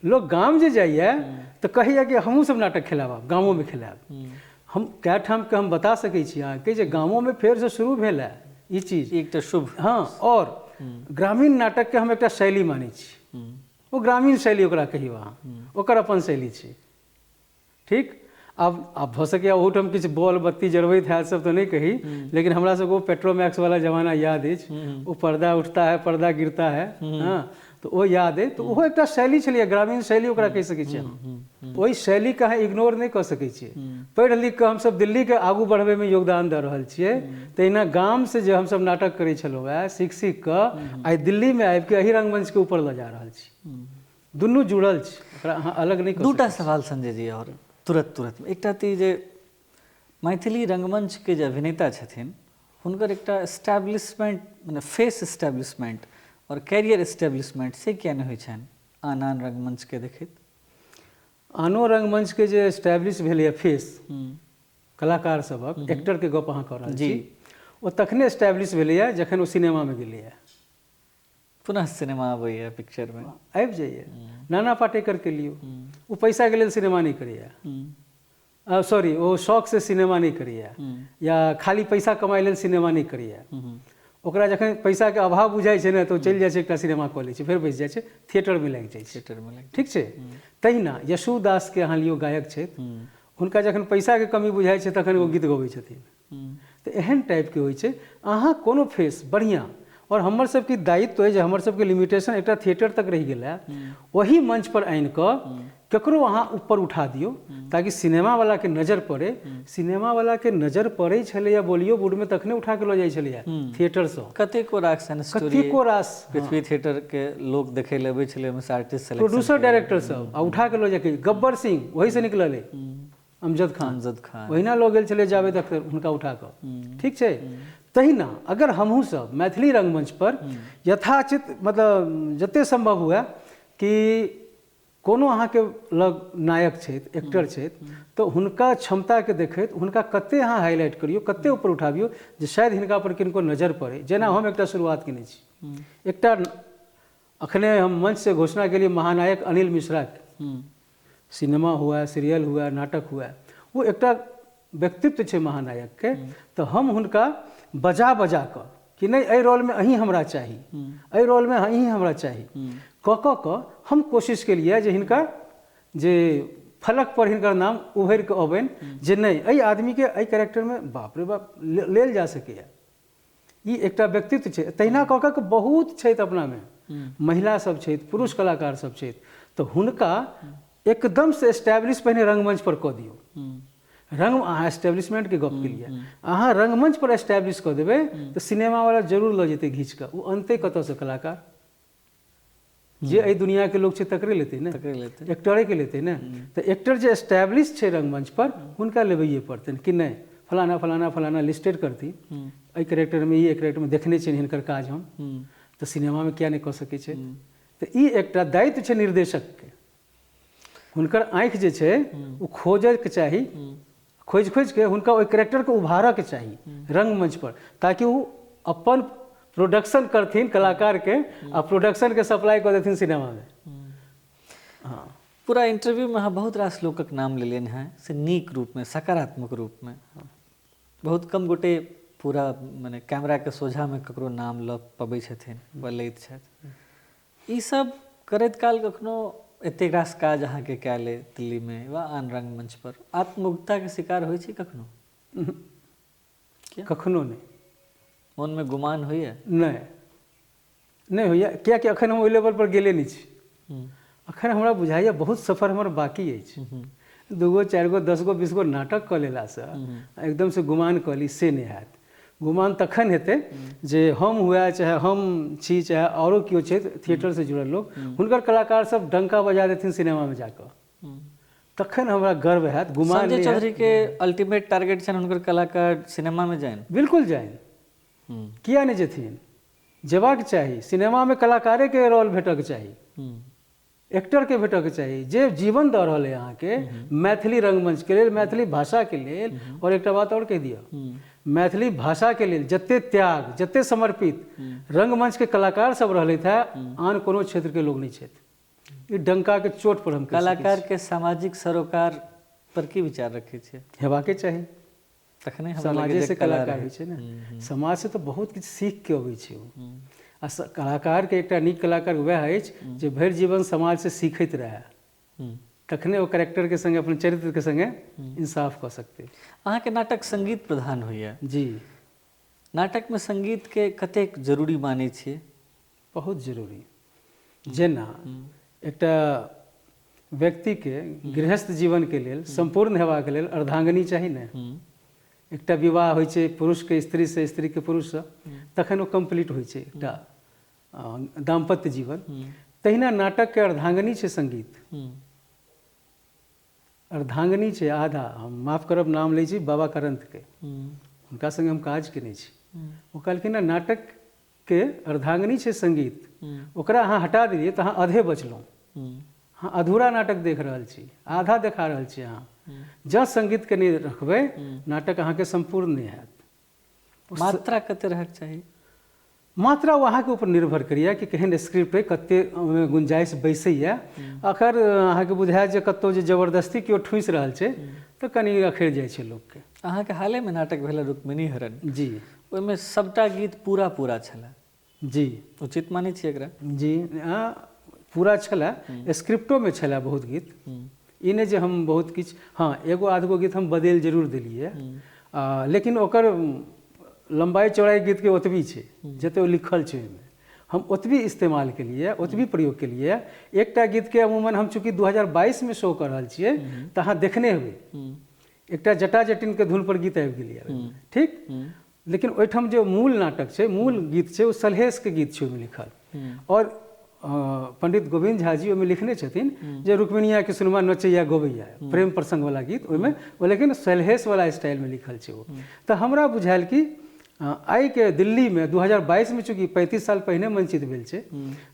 लोक गाम जे जाइए तऽ कहैए कि हमहूँ सब नाटक खेलायब, आब गामोमे खेलायब। हम कए ठामके हम बता सकै छी अहाँके जे गामोमे फेरसँ शुरू भेल है ई चीज, एकटा शुभ। हँ, और ग्रामीण नाटकके हम एकटा शैली मानै छी, ओ ग्रामीण शैली ओकरा कहियौ अहाँ, ओकर अपन शैली छै, ठीक। आब आब भऽ सकैए ओहूठाम किछु बॉल बत्ती जरबैत हैत सब तऽ नहि कही, लेकिन हमरा सबके ओ पेट्रोमैक्स वाला जमाना याद अछि, ओ पर्दा उठता है पर्दा गिरता है, हँ तऽ ओ याद अछि। तऽ ओहो एकटा शैली छलैए, ग्रामीण शैली ओकरा कहि सकै छियै हम। ओहि शैलीके अहाँ इग्नोर नहि कऽ सकै छियै। पढ़ि लिख कऽ हमसब दिल्लीके आगू बढ़बैमे योगदान दऽ रहल छियै, तहिना गामसँ जे हमसब नाटक करै छलहुँ हेँ सीख सीख कऽ, आइ दिल्लीमे आबिके एहि रंगमंचके ऊपर लऽ जा रहल छी। दुनू जुड़ल छै, ओकरा अहाँ अलग नहि कऽ। दूटा सवाल संजय जी आओर तुरत तुरत। एकटा तऽ जे मैथिली रंगमंचके जे अभिनेता छथिन हुनकर एकटा एस्टैब्लिशमेंट, मने फेस एस्टैब्लिशमेंट और कैरियर एस्टैब्लिशमेंट से किया नहि होइ छनि आन आन रंगमंचके देखैत? आनो रंगमंचके जे एस्टैब्लिश भेलैए फेस कलाकार सभक, एक्टरके गप अहाँ कऽ रहल छी, ओ तखने एस्टैब्लिश भेलैए जखन ओ सिनेमामे गेलैए। पुनः सिनेमा अबैए पिक्चरमे, आबि जाइए। नाना पाटेकरके लियौ, ओ पैसाके लेल सिनेमा नहि करैए, सॉरी ओ शौकसँ सिनेमा नहि करैए या खाली पैसा कमाइ लेल सिनेमा नहि करैए। ओकरा जखन पैसाके अभाव बुझाइ छै ने तऽ ओ चलि जाइ छै, एकटा सिनेमा कऽ लै छै, फेर बैसि जाइ छै, थिएटरमे लागि जाइ छै, थिएटरमे लागि, ठीक छै। तहिना यशोदासके अहाँ लियौ, गायक छथि, हुनका जखन पैसाके कमी बुझाइ छै तखन ओ गीत गबै छथिन। तऽ एहन टाइपके होइ छै। अहाँ कोनो फेस बढ़िआँ, और हमर सबके दायित्व अइ जे हमर सबके लिमिटेशन एकटा थिएटर तक रहि गेल है, ओही मंच पर आनि कऽ ककरो अहाँ ऊपर उठा दियौ ताकि सिनेमावलाके नजर पड़े। सिनेमावलाके नजर पड़ै छलैए बॉलीवुडमे तखने उठा के लऽ जाइ छलैए थिएटरसँ। कतेको रास, कतेको रास पृथ्वी थिएटर के लोक देखै लए अबै छलै, ओहिमे आर्टिस्ट सिलेक्शन, प्रोड्यूसर डायरेक्टर सब आ उठा के लऽ जाके। गब्बर सिंह ओहीसँ निकलल अइ, अमजद खान, अमजद खान ओहिना लऽ गेल छलै जावेद अख्तर हुनका उठा कऽ, ठीक छै। तहिना अगर हमहूँ सब मैथिली रंगमंच पर यथाचित मतलब जते संभव हुए कि कोनो अहाँके लग नायक छथि, एक्टर छथि, तऽ हुनका क्षमताके देखैत हुनका कते अहाँ हाईलाइट करियौ, कते ऊपर उठाबियौ जे शायद हिनका पर किनको नजर पड़े। जेना हम एकटा शुरुआत केने छी, एकटा अखने हम मंच से घोषणा केलियै महानायक अनिल मिश्राके, सिनेमा हुए, सीरियल हुए, नाटक हुए, ओ एकटा व्यक्तित्व छै महानायकके, तऽ हम हुनका बजा बजा कऽ कि नहि एहि रोलमे अहीं हमरा चाही, एहि रोलमे अहीं हमरा चाही कऽ कऽ कऽ हम कोशिश केलियै जे हिनका जे फलक पर हिनकर नाम उभरि कऽ अबनि जे नहि एहि आदमीके एहि कैरेक्टरमे बाप रे बाप लेल जा सकैए, ई एकटा व्यक्तित्व छै। तहिना कऽ कऽ बहुत छथि अपनामे, महिला सब छथि, पुरुष कलाकार सब छथि, तऽ हुनका एकदमसँ एस्टैब्लिश पहिने रंगमंच पर कऽ दियौ। रंग अहाँ एस्टेब्लिशमेंटके गप केलियै, अहाँ रंगमंच पर एस्टेब्लिश कऽ देबै तऽ सिनेमावला जरूर लऽ जेतै घीच कऽ। ओ अनतै कतऽसँ कलाकार? जे एहि दुनियाके लोक छै तकरे लेतै ने, एक्टरेके लेतै ने। तऽ एक्टर जे एस्टेब्लिश छै रंगमंच पर हुनका लेबैए पड़तनि कि नहि, फलाना फलाना फलाना लिस्टेड करथिन, एहि कैरेक्टरमे ई कैरेक्टरमे देखने छियनि हिनकर काज हम, तऽ सिनेमामे किया नहि कऽ सकै छै? तऽ ई एकटा दायित्व छै निर्देशकके, हुनकर आँखि जे छै ओ खोजैके चाही, खोजि खोजिके हुनका ओहि कैरेक्टरके उभारऽके चाही रंगमंच पर, ताकि ओ अपन प्रोडक्शन करथिन कलाकारके आ प्रोडक्शनके सप्लाई कऽ देथिन सिनेमामे। हाँ, पूरा इंटरव्यूमे अहाँ बहुत रास लोकक नाम लेलियनि हेँ से नीक रूपमे, सकारात्मक रूपमे। बहुत कम गोटे पूरा मने कैमराके सोझामे ककरो नाम लऽ पबै छथिन वा लैत छथि। ई सब करैत काल कखनो एतेक रास काज अहाँके कयल अइ दिल्लीमे वा आन रंगमंच पर, आत्ममुग्धताके शिकार होइ छी कखनो? कखनो नहि। मोनमे गुमान होइए? नहि, नहि होइए, कियाकि एखन हम ओहि लेवल पर गेले नहि छी। एखन हमरा बुझाइए बहुत सफर हमर बाकी अछि। 2 गो 4 गो 10 गो 20 गो नाटक कऽ लेलासँ एकदमसँ गुमान कऽ ली से नहि हैत। गुमान तखन हेतै जे हम हुए, चाहे हम छी, चाहे औरो केओ छै थिएटरसँ जुड़ल लोक, हुनकर कलाकार सब डंका बजा देथिन सिनेमामे जाकऽ, तखन हमरा गर्व हैत। गुमान संजय चौधरी के अल्टीमेट टारगेट छनि हुनकर कलाकार सिनेमामे जाइन? बिल्कुल जाइन, किया नहि जेथिन, जेबाक चाही। सिनेमामे कलाकारेके रोल भेटऽके चाही, एक्टरके भेटऽके चाही जे जीवन दऽ रहल है अहाँके मैथिली रंगमंचके लेल, मैथिली भाषाके लेल। और एकटा बात और कहि दिअ, मैथिली भाषाके लेल जते त्याग, जते समर्पित रंगमंचके कलाकार सब रहलथि है, आन कोनो क्षेत्रके लोक नहि छथि। ई डंकाके चोट पर हम कलाकारके सामाजिक सरोकार पर की विचार रखै छियै? हेबाके चाही, तखने समाजे से कलाकार होइ छै ने। समाज से तऽ बहुत किछु सीख के अबै छै ओ। आ कलाकारके एकटा नीक कलाकार वएह अछि जे भरि जीवन समाज से सीखैत रहए, तखने ओ कैरेक्टरके संगे, अपन चरित्रके संगे इंसाफ कऽ सकतै। अहाँके नाटक संगीत प्रधान होइए? जी। नाटकमे संगीतके कतेक जरूरी मानै छियै? बहुत जरूरी। जेना एकटा व्यक्तिके गृहस्थ जीवनके लेल, सम्पूर्ण हेबाके लेल अर्धांगिनी चाही ने। एकटा विवाह होइ छै पुरुषके स्त्रीसँ, स्त्रीके पुरुषसँ, तखन ओ कम्प्लीट होइ छै एकटा दाम्पत्य जीवन। तहिना नाटकके अर्धांगिनी छै संगीत, अर्धांगिनी छै आधा। हम माफ करब, नाम लै छी बाबा करंतके, हुनका संगे हम काज केने छी। ओ कहलखिन ने नाटकके अर्धांगिनी छै संगीत, ओकरा अहाँ हटा देलियै तऽ अहाँ अधे बचलहुँ, अहाँ अधूरा नाटक देख रहल छी, आधा देखा रहल छी अहाँ। जँ संगीतके नहि रखबै नाटक अहाँके सम्पूर्ण नहि हैत। मात्रा कते रहक चाही? मात्रा ओ अहाँके ऊपर निर्भर करैए कि केहन स्क्रिप्ट अइ, कते गुंजाइश बैसैए। अगर अहाँके बुझायत जे कतहु जे जबरदस्ती केओ ठूसि रहल छै तऽ कनि अखरि जाइ छै लोकके। अहाँके हालेमे नाटक भेल रुक्मिणी हरण? जी। ओहिमे सबटा गीत पूरा पूरा छलै? जी। उचित मानै छियै एकरा? जी, पूरा छलै, स्क्रिप्टोमे छलै बहुत गीत। ई नहि जे हम बहुत किछु, हाँ एगो आधगो गीत हम बदलि जरूर देलियै, लेकिन ओकर लम्बाई चौड़ाई गीतके ओतबी छै जते ओ लिखल छै ओहिमे, हम ओतबी इस्तेमाल केलियै, ओतबी प्रयोग केलियै। एकटा गीतके अमूमन हम चूँकि 2022 में शो कऽ रहल छियै तऽ अहाँ देखने हेबै एकटा जटा जटिनके धुन पर गीत आबि गेलियै, ठीक। लेकिन ओहिठाम जे मूल नाटक छै, मूल गीत छै, ओ सलहेशके गीत छै ओहिमे लिखल। और पंडित गोविंद झा जी ओहिमे लिखने छथिन जे रुक्मिणिया के सुनमा नचैया गोबैया, प्रेम प्रसंग वाला गीत ओहिमे, लेकिन सलहेश वाला स्टाइलमे लिखल छै ओ। तऽ हमरा बुझायल कि आइके दिल्लीमे 2022 में चूँकि 35 साल पहिने मंचित भेल छै,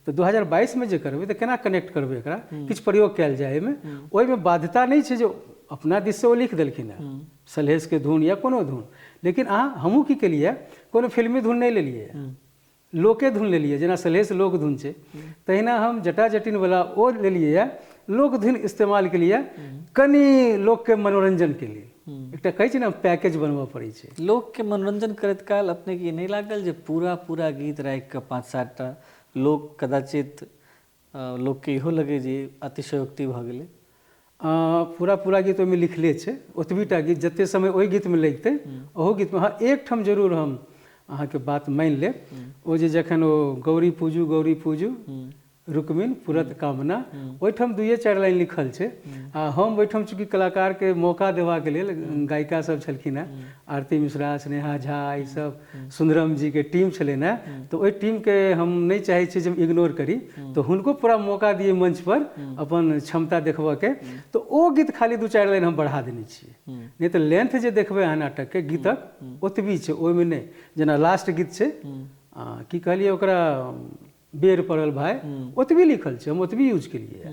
तऽ 2022 में जे करबै तऽ केना कनेक्ट करबै एकरा, किछु प्रयोग कयल जाय एहिमे। ओहिमे बाध्यता नहि छै जे अपना दिससँ ओ लिख देलखिन हेँ सलहेशके धुन या कोनो धुन, लेकिन अहाँ हमहूँ की केलियै, कोनो फिल्मी धुन नहि लेलियै, लोके धुन लेलियै। जेना सलहेश लोक धुन छै, तहिना हम जटा जटिन वाला ओ लेलियै, लोक धुन इस्तेमाल केलियै कनि लोकके मनोरंजनके लेल। एकटा कहै छै ने पैकेज बनबऽ पड़ै छै। लोकके मनोरंजन करैत काल अपनेके ई नहि लागल जे पूरा पूरा गीत राखि कऽ 5-7 टा लोक कदाचित लोकके इहो लगै जे अतिशयोक्ति भऽ गेलै? पूरा पूरा गीत ओहिमे लिखले छै, ओतबी टा गीत जते समय ओहि गीतमे लगितै ओहो गीतमे। हाँ, एकठाम जरूर हम अहाँके बात मानि लेब, ओ जे जखन ओ गौरी पूजू गौरी पूजू रुक्मिन पुरत कामना, ओहिठाम 2-4 लाइन लिखल छै। आ हम ओहिठाम चूँकि कलाकारके मौका देबाके लेल गायिका सब छलखिन हेँ, आरती मिश्रा, स्नेहा झा, ई सब सुंदरम जी के टीम छलै ने, तऽ ओहि टीमके हम नहि चाहै छी जे हम इग्नोर करी, तऽ हुनको पूरा मौका दिए मंच पर अपन क्षमता देखबऽके। तऽ ओ गीत खाली 2-4 लाइन हम बढ़ा देने छियै, नहि तऽ लेंथ जे देखबै अहाँ नाटकके गीतक ओतबी छै, ओहिमे नहि। जेना लास्ट गीत छै की कहलियै ओकरा, बेर पड़ल भाई, ओतबी लिखल छै, हम ओतबी यूज केलियै,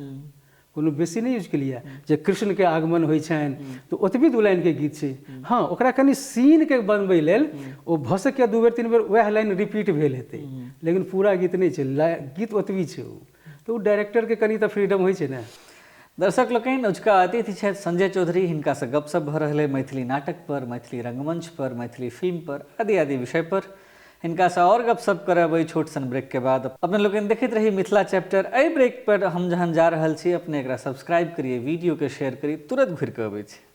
कोनो बेसी नहि यूज केलियै। जे कृष्णके आगमन होइ छनि तऽ ओतबी 2 लाइनके गीत छै। हँ, ओकरा कनि सीनके बनबै लेल ओ भऽ सकैए 2 बेर 3 बेर वएह लाइन रिपीट भेल हेतै, लेकिन पूरा गीत नहि छै, गीत ओतबी छै। ओ तऽ ओ डायरेक्टरके कनि तऽ फ्रीडम होइ छै ने। दर्शक लोकनि, अजुका अतिथि छथि संजय चौधरी। हिनकासँ गपशप भऽ रहल है मैथिली नाटक पर, मैथिली रंगमंच पर, मैथिली फिल्म पर आदि आदि विषय पर। हिनकासँ आओर गपशप करब एहि छोट सन ब्रेक के बाद। अपने लोकनि देखैत रही मिथिला चैप्टर। एहि ब्रेक पर हम जहन जा रहल छी, अपने एकरा सब्सक्राइब करिए, वीडियो के शेयर करिए, तुरंत घुरि कऽ अबै छी।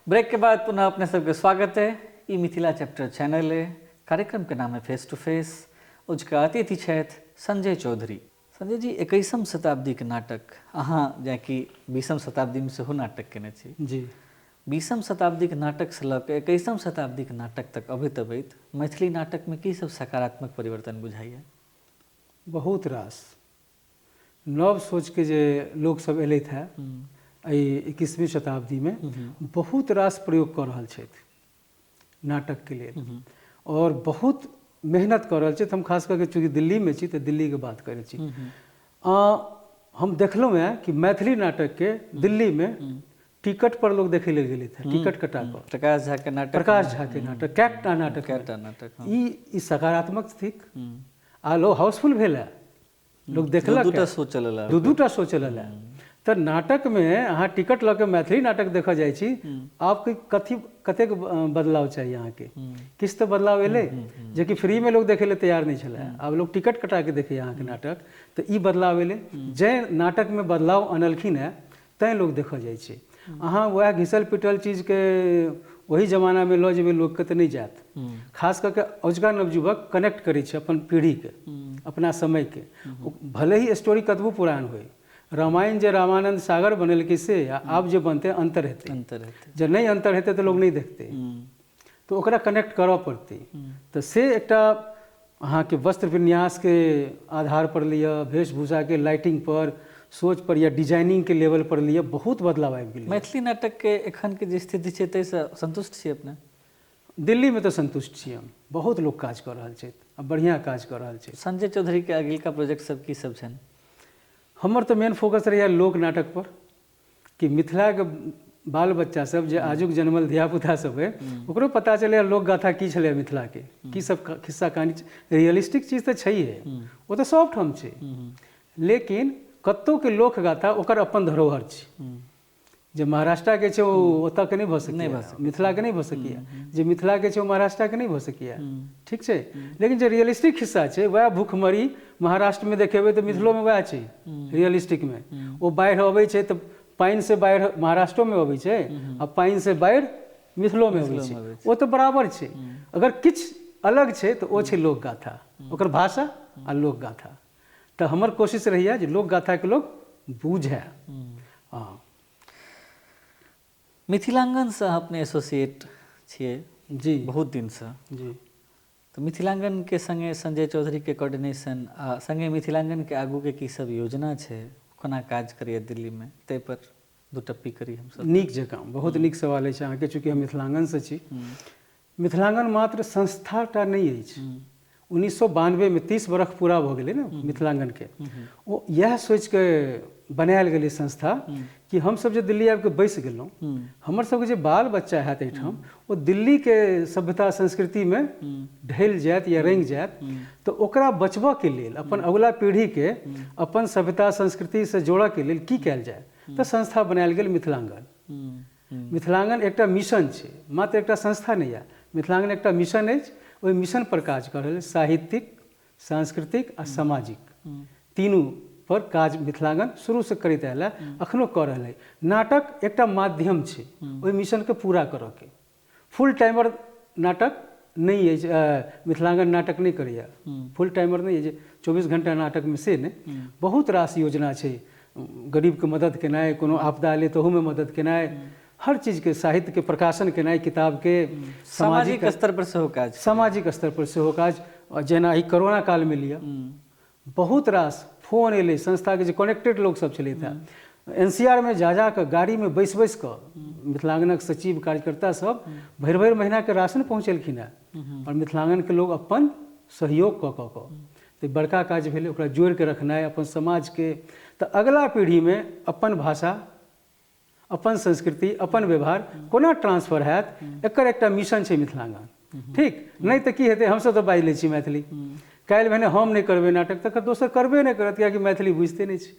ब्रेक के बाद पुनः अपने सबके स्वागत है। ई मिथिला चैप्टर चैनल है, कार्यक्रम के नाम है फेस टू फेस। अजुका अतिथि छथि संजय चौधरी। संजय जी, 21वीं शताब्दी के नाटक, अहाँ जेकि 20वीं शताब्दी में सेहो नाटक केने छी जी, 20वीं शताब्दी के नाटक से लऽ के 21वीं शताब्दी के नाटक तक अबैत अबैत मैथिली नाटक में की सब सकारात्मक परिवर्तन बुझाइए? बहुत रास नव सोच के जे लोक सब एलथि है एहि 21वीं शताब्दी में, बहुत रास प्रयोग कऽ रहल छथि नाटकके लेल और बहुत मेहनत कऽ रहल छथि। हम खास करके चूँकि दिल्लीमे छी तऽ दिल्लीके बात करै छी। हम देखलहुँ हेँ कि मैथिली नाटकके दिल्लीमे टिकट पर लोग देखै लेल गेलथि हेँ, टिकट कटा कऽ। प्रकाश झा के नाटक, प्रकाश झा के नाटक, कएकटा नाटक, कएकटा नाटक। ई सकारात्मक थिक। आ लोग हाउसफुल भेल है, लोग देखलक, 2-2टा शो चलल है, 2-2टा शो चलल है। तऽ नाटकमे अहाँ टिकट लऽ के मैथिली नाटक देखऽ जाइ छी, आपके कथी कतेक बदलाव चाही अहाँके? किछु तऽ बदलाव एलै, जेकि फ्रीमे लोग देखै लए तैयार नहि छलै, आब लोग टिकट कटा के देखैए अहाँके नाटक, तऽ ई बदलाव एलै। जाहि नाटकमे बदलाव अनलखिन हेँ तैँ लोग देखऽ जाइ छै। अहाँ वएह घिसल पिटल चीजके ओही जमानामे लऽ जेबै लोकके तऽ नहि जायत। खास कऽ के अजुका नवयुवक कनेक्ट करै छै अपन पीढ़ीके, अपना समयके, भले ही स्टोरी कतबो पुरान होइ। रामायण जे रामानंद सागर बनेलकै से आब जे बनतै अन्तर हेतै, अन्तर हेतै। जे नहि अन्तर हेतै तऽ लोग नहि देखतै, तऽ ओकरा कनेक्ट करऽ पड़तै। तऽ से एकटा अहाँके वस्त्र विन्यासके आधार पर लिअ, वेशभूषाके लाइटिंग पर, सोच पर या डिजाइनिंगके लेवल पर लिअ, बहुत बदलाव आबि गेलै। मैथिली नाटकके एखनके जे स्थिति छै ताहिसँ सन्तुष्ट छी अपने? दिल्लीमे तऽ सन्तुष्ट छी हम, बहुत लोक काज कऽ रहल छथि आ बढ़िआँ काज कऽ रहल छथि। संजय चौधरीके अगिलका प्रोजेक्ट सब की सब छनि? हमर तऽ मेन फोकस रहैए लोक नाटक पर, कि मिथिलाके बाल बच्चा सब जे आजुक जनमल धियापुता सब है ओकरो पता चलै लोक गाथा की छलै, मिथिलाके की सब खिस्सा कहानी। रियलिस्टिक चीज तऽ छैहे, ओ तऽ सब ठाम छै, लेकिन कतहुके लोक गाथा ओकर अपन धरोहर छै। जे महाराष्ट्रके छै ओ ओतऽके नहि भऽ सकैए, मिथिलाके नहि भऽ सकैए, जे मिथिलाके छै ओ महाराष्ट्रके नहि भऽ सकैए, ठीक छै। लेकिन जे रियलिस्टिक खिस्सा छै वएह भूखमरी महाराष्ट्रमे देखेबै तऽ मिथिलोमे वएह छै रियलिस्टिकमे। ओ बाढ़ि अबै छै तऽ पानिसँ बाढ़ि महाराष्ट्रोमे अबै छै आ पानिसँ बाढ़ि मिथिलोमे अबै छै, ओ तऽ बराबर छै। अगर किछु अलग छै तऽ ओ छै लोकगाथा, ओकर भाषा आ लोकगाथा। तऽ हमर कोशिश रहैए जे लोकगाथाके लोक बुझै। हँ, मिथिलांगनसँ अपने एसोसिएट छियै जी बहुत दिनसँ जी, तऽ मिथिलांगनके संगे संजय चौधरीके कोऑर्डिनेशन आ संगे मिथिलांगनके आगूके की सब योजना छै, कोना काज करैए दिल्लीमे, ताहि पर दू टप्पी करी हमसब। नीक जकाँ, बहुत नीक सवाल अछि अहाँके। चूँकि हम मिथिलांगनसँ छी, मिथिलांगन मात्र संस्थाटा नहि अछि। 1992 में 30 बरख पूरा भऽ गेलै ने मिथिलांगनके। ओ इएह सोचिके बनायल गेलै संस्था कि हमसब जे दिल्ली आबिके बैस गेलहुँ, हमर सबके जे बाल बच्चा हैत एहिठाम ओ दिल्लीके सभ्यता संस्कृतिमे ढलि जायत या रङ्गि जायत, तऽ ओकरा बचबऽके लेल अपन अगिला पीढ़ीके अपन सभ्यता संस्कृतिसँ जोड़ऽके लेल की कयल जाय, तऽ संस्था बनायल गेल मिथिलांगन। मिथिलांगन एकटा मिशन छै, मात्र एकटा संस्था नहि यऽ, मिथिलांगन एकटा मिशन अछि। ओहि मिशन पर काज कऽ रहल साहित्यिक, सांस्कृतिक आ सामाजिक तीनू पर काज मिथिलांगन शुरूसँ करैत आयल है, अखनो कऽ रहल है। नाटक एकटा माध्यम छै ओहि मिशनके पूरा करऽके। फुल टाइमर नाटक नहि अछि, मिथिलांगन नाटक नहि करैए, फुल टाइमर नहि अछि 24 घंटा नाटकमे, से नहि। बहुत रास योजना छै, गरीबके मदद केनाइ, कोनो आपदा एलै तहूमे मदद केनाइ, हर चीजके साहित्यके प्रकाशन केनाइ, किताबके, सामाजिक स्तर पर सेहो काज, सामाजिक स्तर पर सेहो काज। जेना ई कोरोना कालमे लिअ, बहुत रास फोन एलै संस्थाके जे कनेक्टेड लोकसभ छलथि हेँ, NCR में जा जा कऽ गाड़ीमे बैस बैस कऽ मिथिलांगनक सचिव कार्यकर्ता सब भरि भरि महीनाके राशन पहुँचेलखिन हेँ, आओर मिथिलांगनके लोक अपन सहयोग कऽ कऽ कऽ तऽ बड़का काज भेलै ओकरा जोड़िके रखनाइ अपन समाजके। तऽ अगिला पीढ़ीमे अपन भाषा, अपन संस्कृति, अपन व्यवहार कोना ट्रांसफर हैत, एकर एकटा मिशन छै मिथिलांगन। ठीक नहि तऽ की हेतै, हमसब तऽ बाजि लै छी मैथिली, काल्हि भने हम नहि करबै नाटक तकर दोसर करबे नहि करत, कियाकि मैथिली बुझिते नहि छै।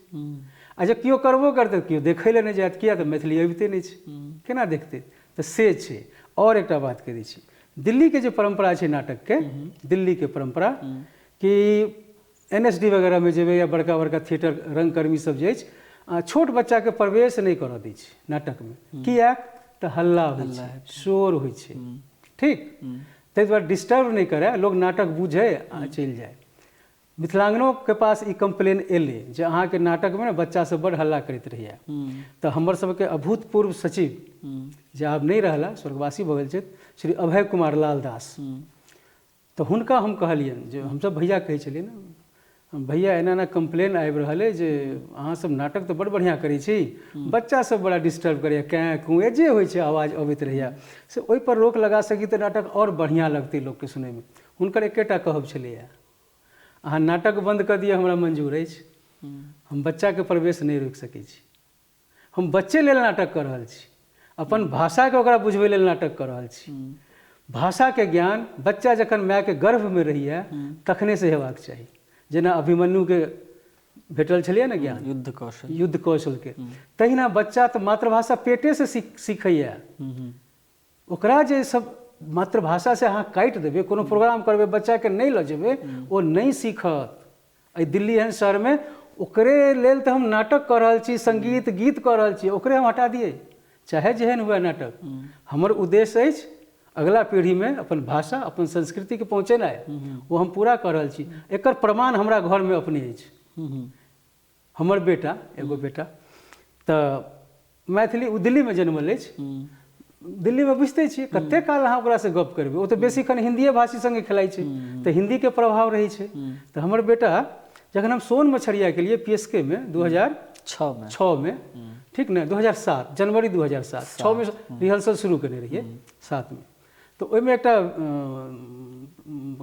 आ जे केओ करबो करतै केओ देखै लए नहि जायत, किया तऽ मैथिली अबिते नहि छै, केना देखतै? तऽ से छै। आओर एकटा बात कहि दै छी, दिल्लीके जे परम्परा छै नाटकके, दिल्लीके परम्परा कि NSD वगैरहमे जेबै या बड़का बड़का थिएटर रंगकर्मी सब जे अछि, छोट बच्चाके प्रवेश नहि करऽ दै छै नाटकमे। किएक तऽ हल्ला होइ छै, शोर होइ छै, ठीक, ताहि दुआरे डिस्टर्ब नहि करय, लोक नाटक बुझै आ चलि जाय। मिथिलांगनोके पास ई कम्प्लेन एलै जे अहाँके नाटकमे ने बच्चा सब बड़ हल्ला करैत रहैए। तऽ हमर सबके अभूतपूर्व सचिव जे आब नहि रहला, स्वर्गवासी भऽ गेल छथि, श्री अभय कुमार लाल दास, तऽ हुनका हम कहलियनि जे हमसब भैया कहै छलियै ने, भैया एना एना कम्प्लेन आबि रहल अइ जे अहाँसब नाटक तऽ बड़ बढ़िआँ करै छी, बच्चा सब बड़ा डिस्टर्ब करैए, कैं कूँ जे होइ छै आवाज अबैत रहैए, से ओहिपर रोक लगा सकी तऽ नाटक आओर बढ़िआँ लगतै लोकके सुनैमे। हुनकर एकेटा कहब छलैए, अहाँ नाटक बन्द कऽ दिअ हमरा मंजूर अछि, हम बच्चाके प्रवेश नहि रोकि सकै छी, हम बच्चे लेल नाटक कऽ रहल छी, अपन भाषाके ओकरा बुझबै लेल नाटक कऽ रहल छी। भाषाके ज्ञान बच्चा जखन मायके गर्भमे रहैए तखनेसँ हेबाक चाही। जेना अभिमन्युके भेटल छलियै ने ज्ञान, युद्ध कौशल, युद्ध कौशलके, तहिना बच्चा तऽ मातृभाषा पेटेसँ सीखैए। ओकरा जे सब मातृभाषासँ अहाँ काटि देबै, कोनो प्रोग्राम करबै बच्चाके नहि लऽ जेबै, ओ नहि सीखत। एहि दिल्ली एहन शहरमे ओकरे लेल तऽ हम नाटक कऽ रहल छी, सङ्गीत गीत कऽ रहल छी, ओकरे हम हटा दियै, चाहे जेहन हुए नाटक। हमर उद्देश्य अछि अगिला पीढ़ीमे अपन भाषा, अपन संस्कृतिके पहुँचेनाइ, ओ हम पूरा कऽ रहल छी। एकर प्रमाण हमरा घरमे अपने अछि। हमर बेटा, एगो बेटा तऽ मैथिली, ओ दिल्लीमे जन्मल अछि, दिल्लीमे बुझिते छियै कतेक काल अहाँ ओकरासँ गप करबै, ओ तऽ बेसी खन हिन्दीए भाषी सङ्गे खेलाइ छै, तऽ हिन्दीके प्रभाव रहै छै। तऽ हमर बेटा जखन हम सोन मछरिया के लिए PSK में 2006 में, ठीक ने, 2007 जनवरी 2007, 6 में रिहर्सल शुरू केने रहियै, 7 में। तऽ ओहिमे एकटा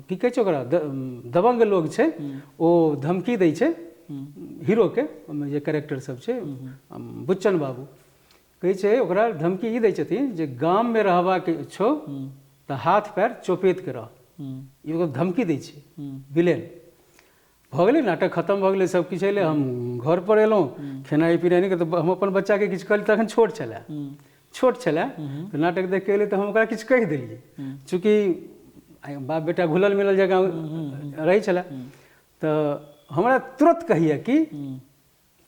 की कहै छै ओकरा, दबंग लोग छै, ओ धमकी दै छै हीरोके, ओहिमे जे कैरेक्टर सब छै, बुच्चन बाबू कहै छै, ओकरा धमकी ई दै छथिन जे गाममे रहबाके छौ तऽ हाथ पैर चौपेत के रह, ई ओकरा धमकी दै छै विलेन। भऽ गेलै नाटक खतम भऽ गेलै, सब किछु एलै, हम घर पर एलहुँ, खेनाइ पिनाइ नहि, तऽ हम अपन बच्चाके किछु कहली, तखन छोट छलै, छोट छलै, तऽ नाटक देख के एलै तऽ हम ओकरा किछु कहि देलियै, चूँकि बाप बेटा घुलल मिलल जगह रहै छलै, तऽ हमरा तुरंत कहिए कि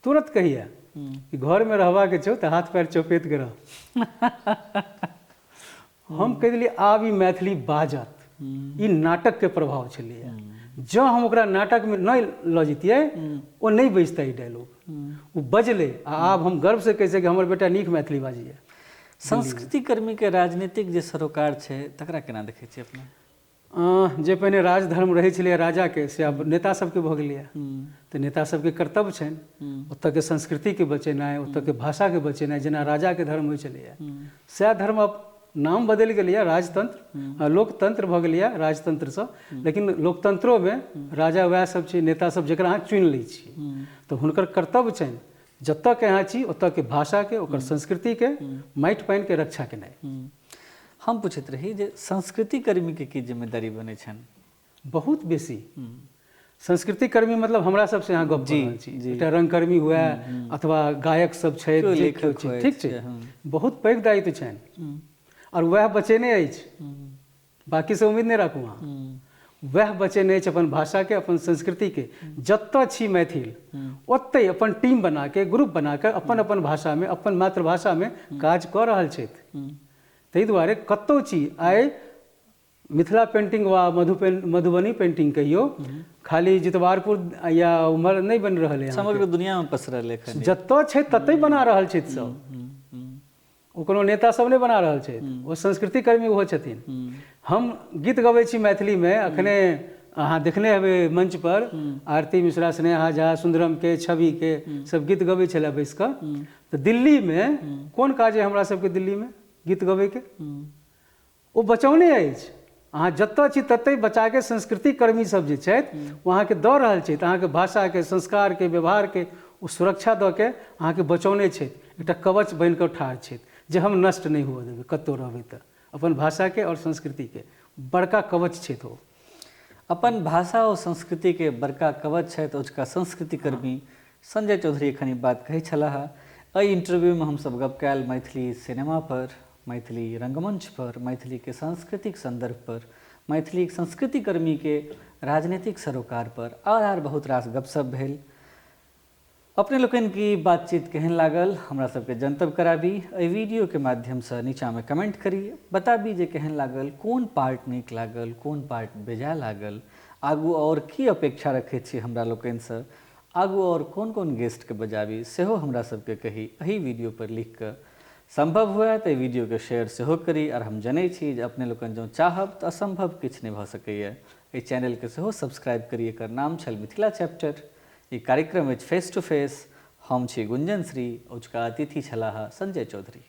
तुरंत कहिए कि घरमे रहबाके छौ तऽ हाथ पैर चौपेत के रह। हम कहि देलियै आब ई मैथिली बाजत, ई नाटकके प्रभाव छलैए। जँ हम ओकरा नाटकमे नहि लऽ जैतियै ओ नहि बजतै ई डायलॉग, ओ बजलै। आ आब हम गर्वसँ कहि सकी हमर बेटा नीक मैथिली बाजैए। संस्कृति कर्मीके राजनीतिक जे सरोकार छै तकरा केना देखै छियै अपने? जे पहिने राजधर्म रहै छलैए राजाके, से आब नेता सबके भऽ गेलैए। तऽ नेता सबके कर्तव्य छनि ओतऽके संस्कृतिके बचेनाइ, ओतऽके भाषाके बचेनाइ, जेना राजाके धर्म होइ छलैए सएह धर्म आब नाम बदलि गेलैए, राजतंत्र लोकतंत्र भऽ गेलैए राजतंत्रसँ। लेकिन लोकतंत्रोमे राजा वएह सब छै, नेता सब जकरा अहाँ चुनि लै छियै, तऽ हुनकर कर्तव्य छनि जतऽ के अहाँ छी ओतऽ के भाषाके, ओकर संस्कृतिके, माटि पानिके रक्षा केनाइ। हम पूछैत रही जे संस्कृति कर्मीके की जिम्मेदारी बनै छनि? बहुत बेसी। संस्कृति कर्मी मतलब हमरा सबसे अहाँ गप कऽ रहल छी, एकटा रंगकर्मी हुए अथवा गायक सब छथि, लेखक, ठीक छै, बहुत पैघ दायित्व छनि और वएह बचेने अछि, बाकी से उम्मीद नहि राखू अहाँ, वएह बचेने अछि अपन भाषाके, अपन संस्कृतिके। जतऽ छी मैथिल ओतहि अपन टीम बनाके, ग्रुप बनाके अपन अपन भाषामे, अपन मातृभाषामे काज कऽ रहल छथि। ताहि दुआरे कतहु छी, आइ मिथिला पेंटिंग वा मधुबनी पेंटिंग कहियो खाली जितवारपुर या उम्हर नहि बनि रहल है, समग्र दुनिया में पसरल है, जतऽ छै ततहि बना रहल छथि सब। ओ कोनो नेता सब नहि बना रहल छथि, ओ संस्कृति कर्मी ओहो छथिन। हम गीत गबै छी मैथिलीमे, अखने अहाँ देखने हेबै मंच पर आरती मिश्रा, स्नेहा झा, सुंदरम के, छवि के सब गीत गबै छलै बैस कऽ। तऽ दिल्लीमे कोन काज अइ हमरा सबके दिल्लीमे गीत गबैके? ओ बचौने अछि। अहाँ जतऽ छी ततहि बचाके संस्कृति कर्मी सब जे छथि ओ अहाँके दऽ रहल छथि, अहाँके भाषाके, संस्कारके, व्यवहारके ओ सुरक्षा दऽ के अहाँके बचौने छथि, एकटा कवच बनि कऽ ठाढ़ छथि जे हम नष्ट नहि हुअ देबै कतहु रहबै तऽ, अपन भाषाके आओर संस्कृतिके बड़का कवच छथि ओ। अपन भाषा और संस्कृतिके बड़का कवच छथि ओजुका संस्कृति कर्मी संजय चौधरी एखन ई बात कहै छलाह। एहि इंटरव्यूमे हमसब गप कयल मैथिली सिनेमा पर, मैथिली रंगमंच पर, मैथिलीके सांस्कृतिक संदर्भ पर, मैथिली संस्कृति कर्मीके राजनीतिक सरोकार पर और बहुत रास गपशप भेल। अपने लोकनि की बातचीत केहन लागल हमरा सबके जनतब कराबी। एहि वीडियोके माध्यमसँ नीचाँमे कमेंट करी, बताबी जे केहन लागल, कोन पार्ट नीक लागल, कोन पार्ट बेजाय लागल, आगू और की अपेक्षा रखै छी हमरा लोकनिसँ, आगू और कोन कोन गेस्टके बजाबी सेहो हमरा सबके कही एहि वीडियो पर लिख कऽ। संभव हुए तऽ एहि वीडियोके शेयर सेहो करी। और हम जनै छी जे अपने लोकनि जँ चाहब तऽ असंभव किछु नहि भऽ सकैए। एहि चैनलके सेहो सब्सक्राइब करी। एकर नाम छल मिथिला चैप्टर। ई कार्यक्रम अछि फेस टू फेस। हम छी गुंजन श्री, ओजुका अतिथि छलाह संजय चौधरी।